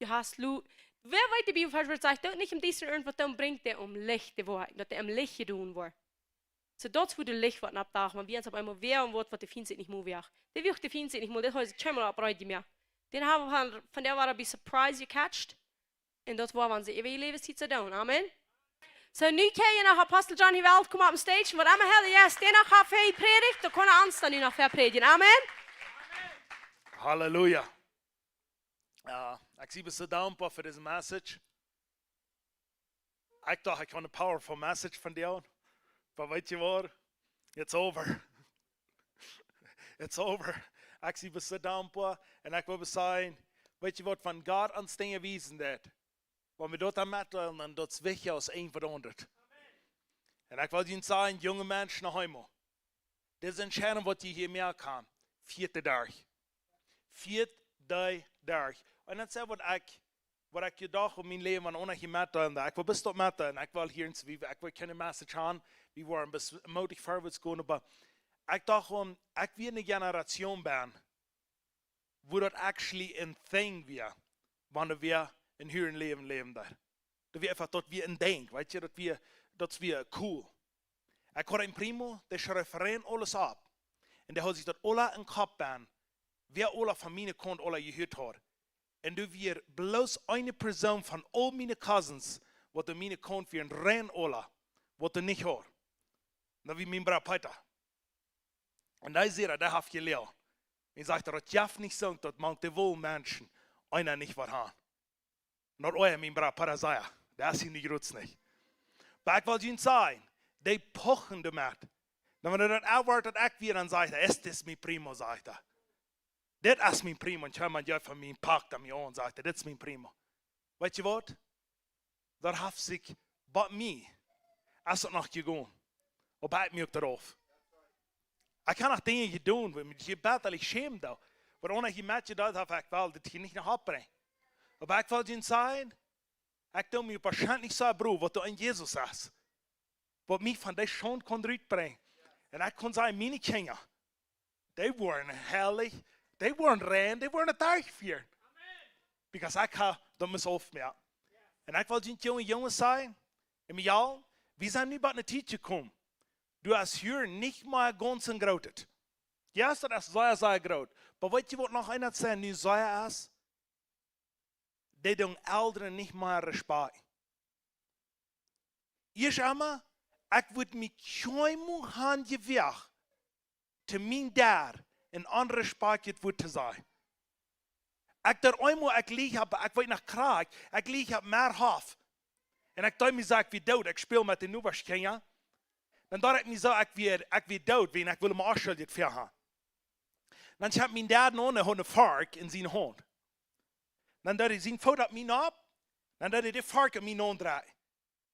Du hast Lu-, wäa weet, de Bibel sajcht, daut nich em Diestren irjentwaut doonen brinjt, dee om Licht, dee Woarheit, daut dee om Licht jedonen woat. Soo, daut es wua de Licht woat oppdoonen, wan wie ons opp eemol wäaren, woat waut de Fient sikj nich mea wäa. Dee wäa de Fient sikj nich mea, daut haft sikj kjeenmol opp Reed jemoakt. Dän haben wie von, von doa woat bie Surprise gecatcht. Un daut woa wie onse äwje Läwenstiet soo doonen. Amen. Soo, nu kaun je noch Apostel John hia welt komen opp de stage. Waut emma hee, yes, dee noch haft väa jeprädicht, dan kaun hee ons dan nu noch väa prädjen. Amen. Halleluja. Jo, ekj sie soo dankboa fa dise message. Ekj docht, ekj haud ne powerful message vondoag. Oba weet jie waut? It's over. It's over. Ekj sie soo dankboa. Un ekj well sajen, weet jie waut, wan Gott ons Dinja wiesen deit, wan wie daut dan metdeelen, dan daut es wichtja aus irjentwaut aundret. Un ekj well junt sajen, junge Menschen, noch eemol. Dise Entscheidunk, waut jie hia moaken, foat dee derch. Foat dee derch. Un daut es waut ekj, waut ekj jedocht hab en mien Läwen, wan ekj hia metdeelen, ekj well bloos daut metdeelen, ekj well hia en Zwiebel, ekj well kjeene message haben, wie woaren bloos mootich verwoats gonen, oba ekj docht, wan ekj wia ne Generation bie, wua daut actually a thing wia, wan wie en huren Läwen läwen doa. Daut wia eefach, daut wia en Dinkj, weet jie, daut wia, daut wia cool. Ekj haud een primo, dee schreef rein aules opp. Un dee haud sikj daut aula em Kopp bie, wäa aula von miene Kaunt aula jehieet haud. Un doa wia bloos eene Persoon von aul miene cousins, waut doa miene Kaunt wieren, rein aula, waut dee nich haud. Daut wia mien Brooda Peeta. Un dee säd, dee haft jelieet. Un sajcht, daut jeft nich soo, daut mank de wolle Menschen eena nich waut haben. Not oja, mien Brooda Peeta säd, daut es hia nich groot nich. Oba ekj well junt sajen, dee puchen doamet. Dan wan daut Wuat, daut ekj wia, dan sajcht hee, es dit mien primo, sajcht hee. Dit es mien primo, un kjeem een Joa von mie, pakt hee mie aun, sajcht hee, dit es mien primo. Weet jie waut? Daut haft sikj bie mie, es daut noch jegonen. Oba ekj moak daut auf. Ekj hab noch Dinja jedonen, wua ekj mie bitterlich schäm doa. Waut ekj hia metjedeelt hab, ekj well dit hia nich no Hoat brinjen. Oba ekj well junt sajen, ekj doo mie woascheinlich soo, Brooda, waut doa en Jesus es. Waut mie von dee Schaund kaun rutbrinjen. Un ekj kaun sajen, miene Kjinja, dee woaren heilich, dee woaren rein, dee woaren daut derchfieren. Because ekj hab daut must aufmoaken. Un ekj well junt, junge Junges, sajen, em Joa, wie sent nu bie ne Tiet jekomen. Du hast hia nich mea gaunz en grootet. Jo, daut es sea, sea groot. Oba weet jie, waut noch eent es, nu sea es? Dee doonen Elren nich mea respakjten. Ieescht emol, ekj wudd mie kjeenmol han jewoagt, to mien Dad een onrespakjtet Wuat to sajen. Ekj deed eemol, ekj läs opp, ekj weet noch krakjt, ekj läs opp Meerhof. Un ekj denkj mie soo, ekj wia doot, ekj späld met de Nobasch Kjinja. Dan denkj ekj mie soo, ekj wia, ekj wia doot, wiels ekj wull mie uk schuldich väahoolen. Dan kjeem mien Dad aun, hee haud ne Fork en siene Haunt. Dan deed hee sienen Foot opp mie nopp, dan deed hee de Fork opp mie aundreien.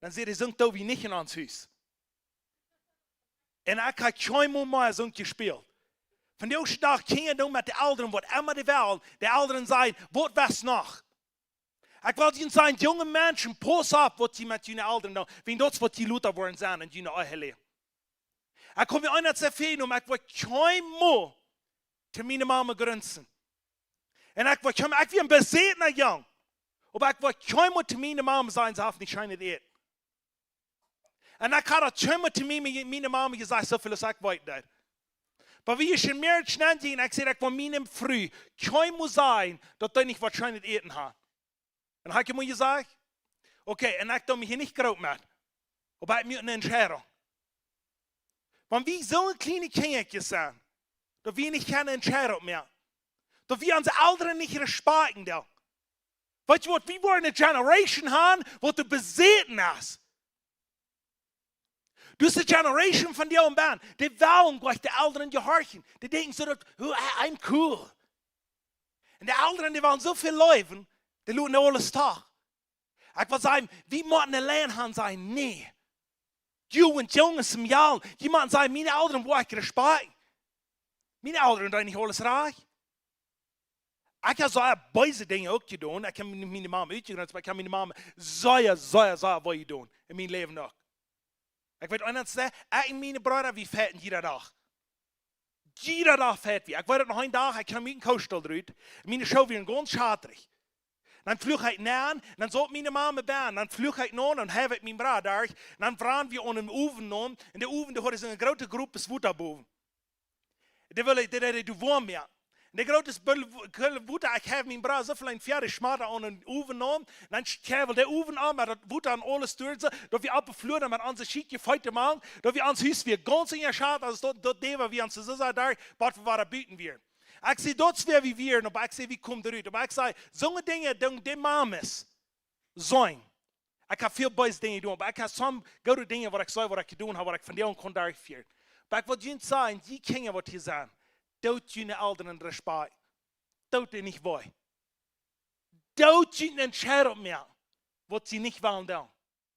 Dan säd hee, soo doo wie nich en ons Hus. Un ekj hab kjeenmol mea soo jespält. Vondoag dän Dach, Kjinja doonen met de Elren waut emma dee wellen, de Elren sajen, waut west noch? Ekj well junt sajen, junge Menschen, pauss opp, waut jie met june Elren doonen, wiels daut es waut jie lota woaren sennen en june Ehe. Ekj kaun mie eent sajen, oba ekj wull kjeenmol to miene Mama grunzen. Un ekj wull kjeenmol, ekj wia een besätna Jung. Oba ekj wull kjeenmol to miene Mama sajen, see haft nich scheenet Äten. Un ekj haud daut kjeenmol to miene, miene Mama jesajcht, soo väl aus ekj weet daut. Oba wie sent en Marriage nenjegonen, ekj säd, ekj wull miene Fru kjeenmol sajen, daut dee nich waut scheenet Äten haft. Un haud ekj mol jesajcht, okay, un ekj doo mie hia nich groot met. Oba ekj moak ne Entscheidunk. Wan wie soo kjliene Kjinja sent, daut wie nich kjennen entscheiden mea. Daut wie onse Elren nich respakjten doonen. Weet jie waut, wie woaren ne Generation haben, waut doa besäten es. Dise Generation von dee Jungen, dee wellen jlikj de Elren jehorchen. Dee denkjen soo daut, "Oh, I, I'm cool." Un de Elren, dee wellen soo väl leewen, dee loten aules too. Ekj well sajen, wie motten aula haben sajen, nä. Jie Junges, jie motten sajen, miene Elren woa ekj respakjten. Miene Elren deeden nich aules rajcht. Ekj hab soo beese Dinja uk jedonen. Ekj hab miene, miene Mama utjegrenzt, oba ekj hab miene Mama sea, sea, sea wee jedonen en mien Läwen uk. Ekj weet, eena sajcht, ekj un miene Breeda, wie fajchten jieda Dach. Jieda Dach fajchten wie. Ekj weet daut noch een Dach, ekj kjeem ut dän Koastool rut. Miene Schoo wieren gaunz schatrich. Dan fluach ekj nenn, dan saut miene Mame bennen, dan fluach ekj no, dan heew ekj mien Breeda derch, dan wranden wie aun dän Owen no, un de Owen, dee haud soone groote Grupp Wota bowen. Dee wellen, dee, dee, dee, dee woam, jo. Un de groote Buddel Wo-, Buddel Wota, ekj heew mien Breeda soo väl een Pferd schmatta aun dän Owen no, dan kjewweld de Owen aun, met daut Wota un aules derch, soo, daut wie opp de Flua dan met onse schietje Feet mank, daut wie ons Hus wia gaunz enjeschat, aus daut, daut dee, wua wie ons soo sea doa, waut wie wada buten wieren. Ekj säd, daut es wua wie wieren, oba ekj säd, wie komen doa rut. Oba ekj säd, soone Dinja, dee, dee Mames, soon. Ekj hab väl beese Dinja jedonen, oba ekj hab some goode Dinja, waut ekj säd, waut ekj jedonen hab, waut ekj von dee aun kunn derchfieren. Oba ekj well junt sajen, dee Kjinja, waut hia sent, doot june Elren respakjten. Doot dee nich wee. Doot junt ne Entscheidunk moaken, waut jie nich wellen doonen.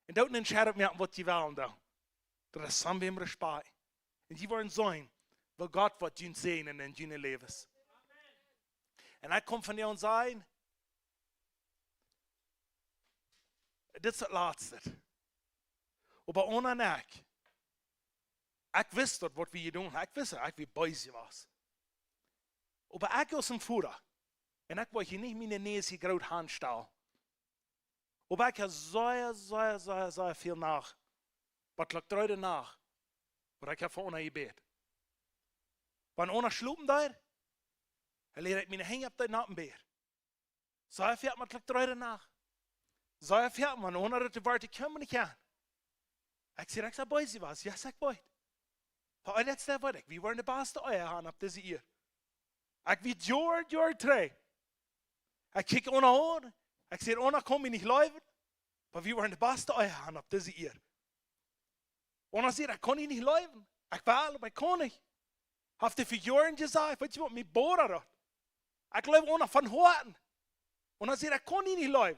Un doot ne Entscheidunk moaken, waut jie wellen doonen. Daut es some wem Respakjt. Un jie woaren seenen, woo Gott woat junt säajnen en june Läwes. Un ekj kom von dee aun sajen, dit es daut latste. Oba Ona un ekj, ekj wist daut, waut wie jedonen haben. Ekj wist, ekj wia beese jewast. Oba ekj aus een Voda, un ekj woa hia nich miene Näs hia groot aunstalen. Oba ekj hab sea, sea, sea, sea väl Nacht, bat Klock dree de Nacht, waut ekj hab fa Ona jebät. Wan Ona schlopen deed, dan läd ekj miene Henj opp dän Nakenbad. Sea foaken, bat Klock dree de Nacht. Sea foaken, wan Ona daut de Welt kjeem nich aun. Ekj säd, ekj sie beese jewast, yes, ekj weet. Oba daut es de Woarheit, wie woaren de baste Ehe haben opp dise Ieed. Ekj wia Joa, Joa trigj. Ekj kjikj Ona aun, ekj säd, Ona kaun mie nich leewen, oba wie woaren de baste Ehe haben opp dise Ieed. Ona säd, ekj kaun die nich leewen. Ekj well, oba ekj kaun nich. Haft hee fa Joaren jesajcht, weetst du waut, mie bothert daut. Ekj leew Ona von Hoaten. Ona säd, ekj kaun die nich leewen.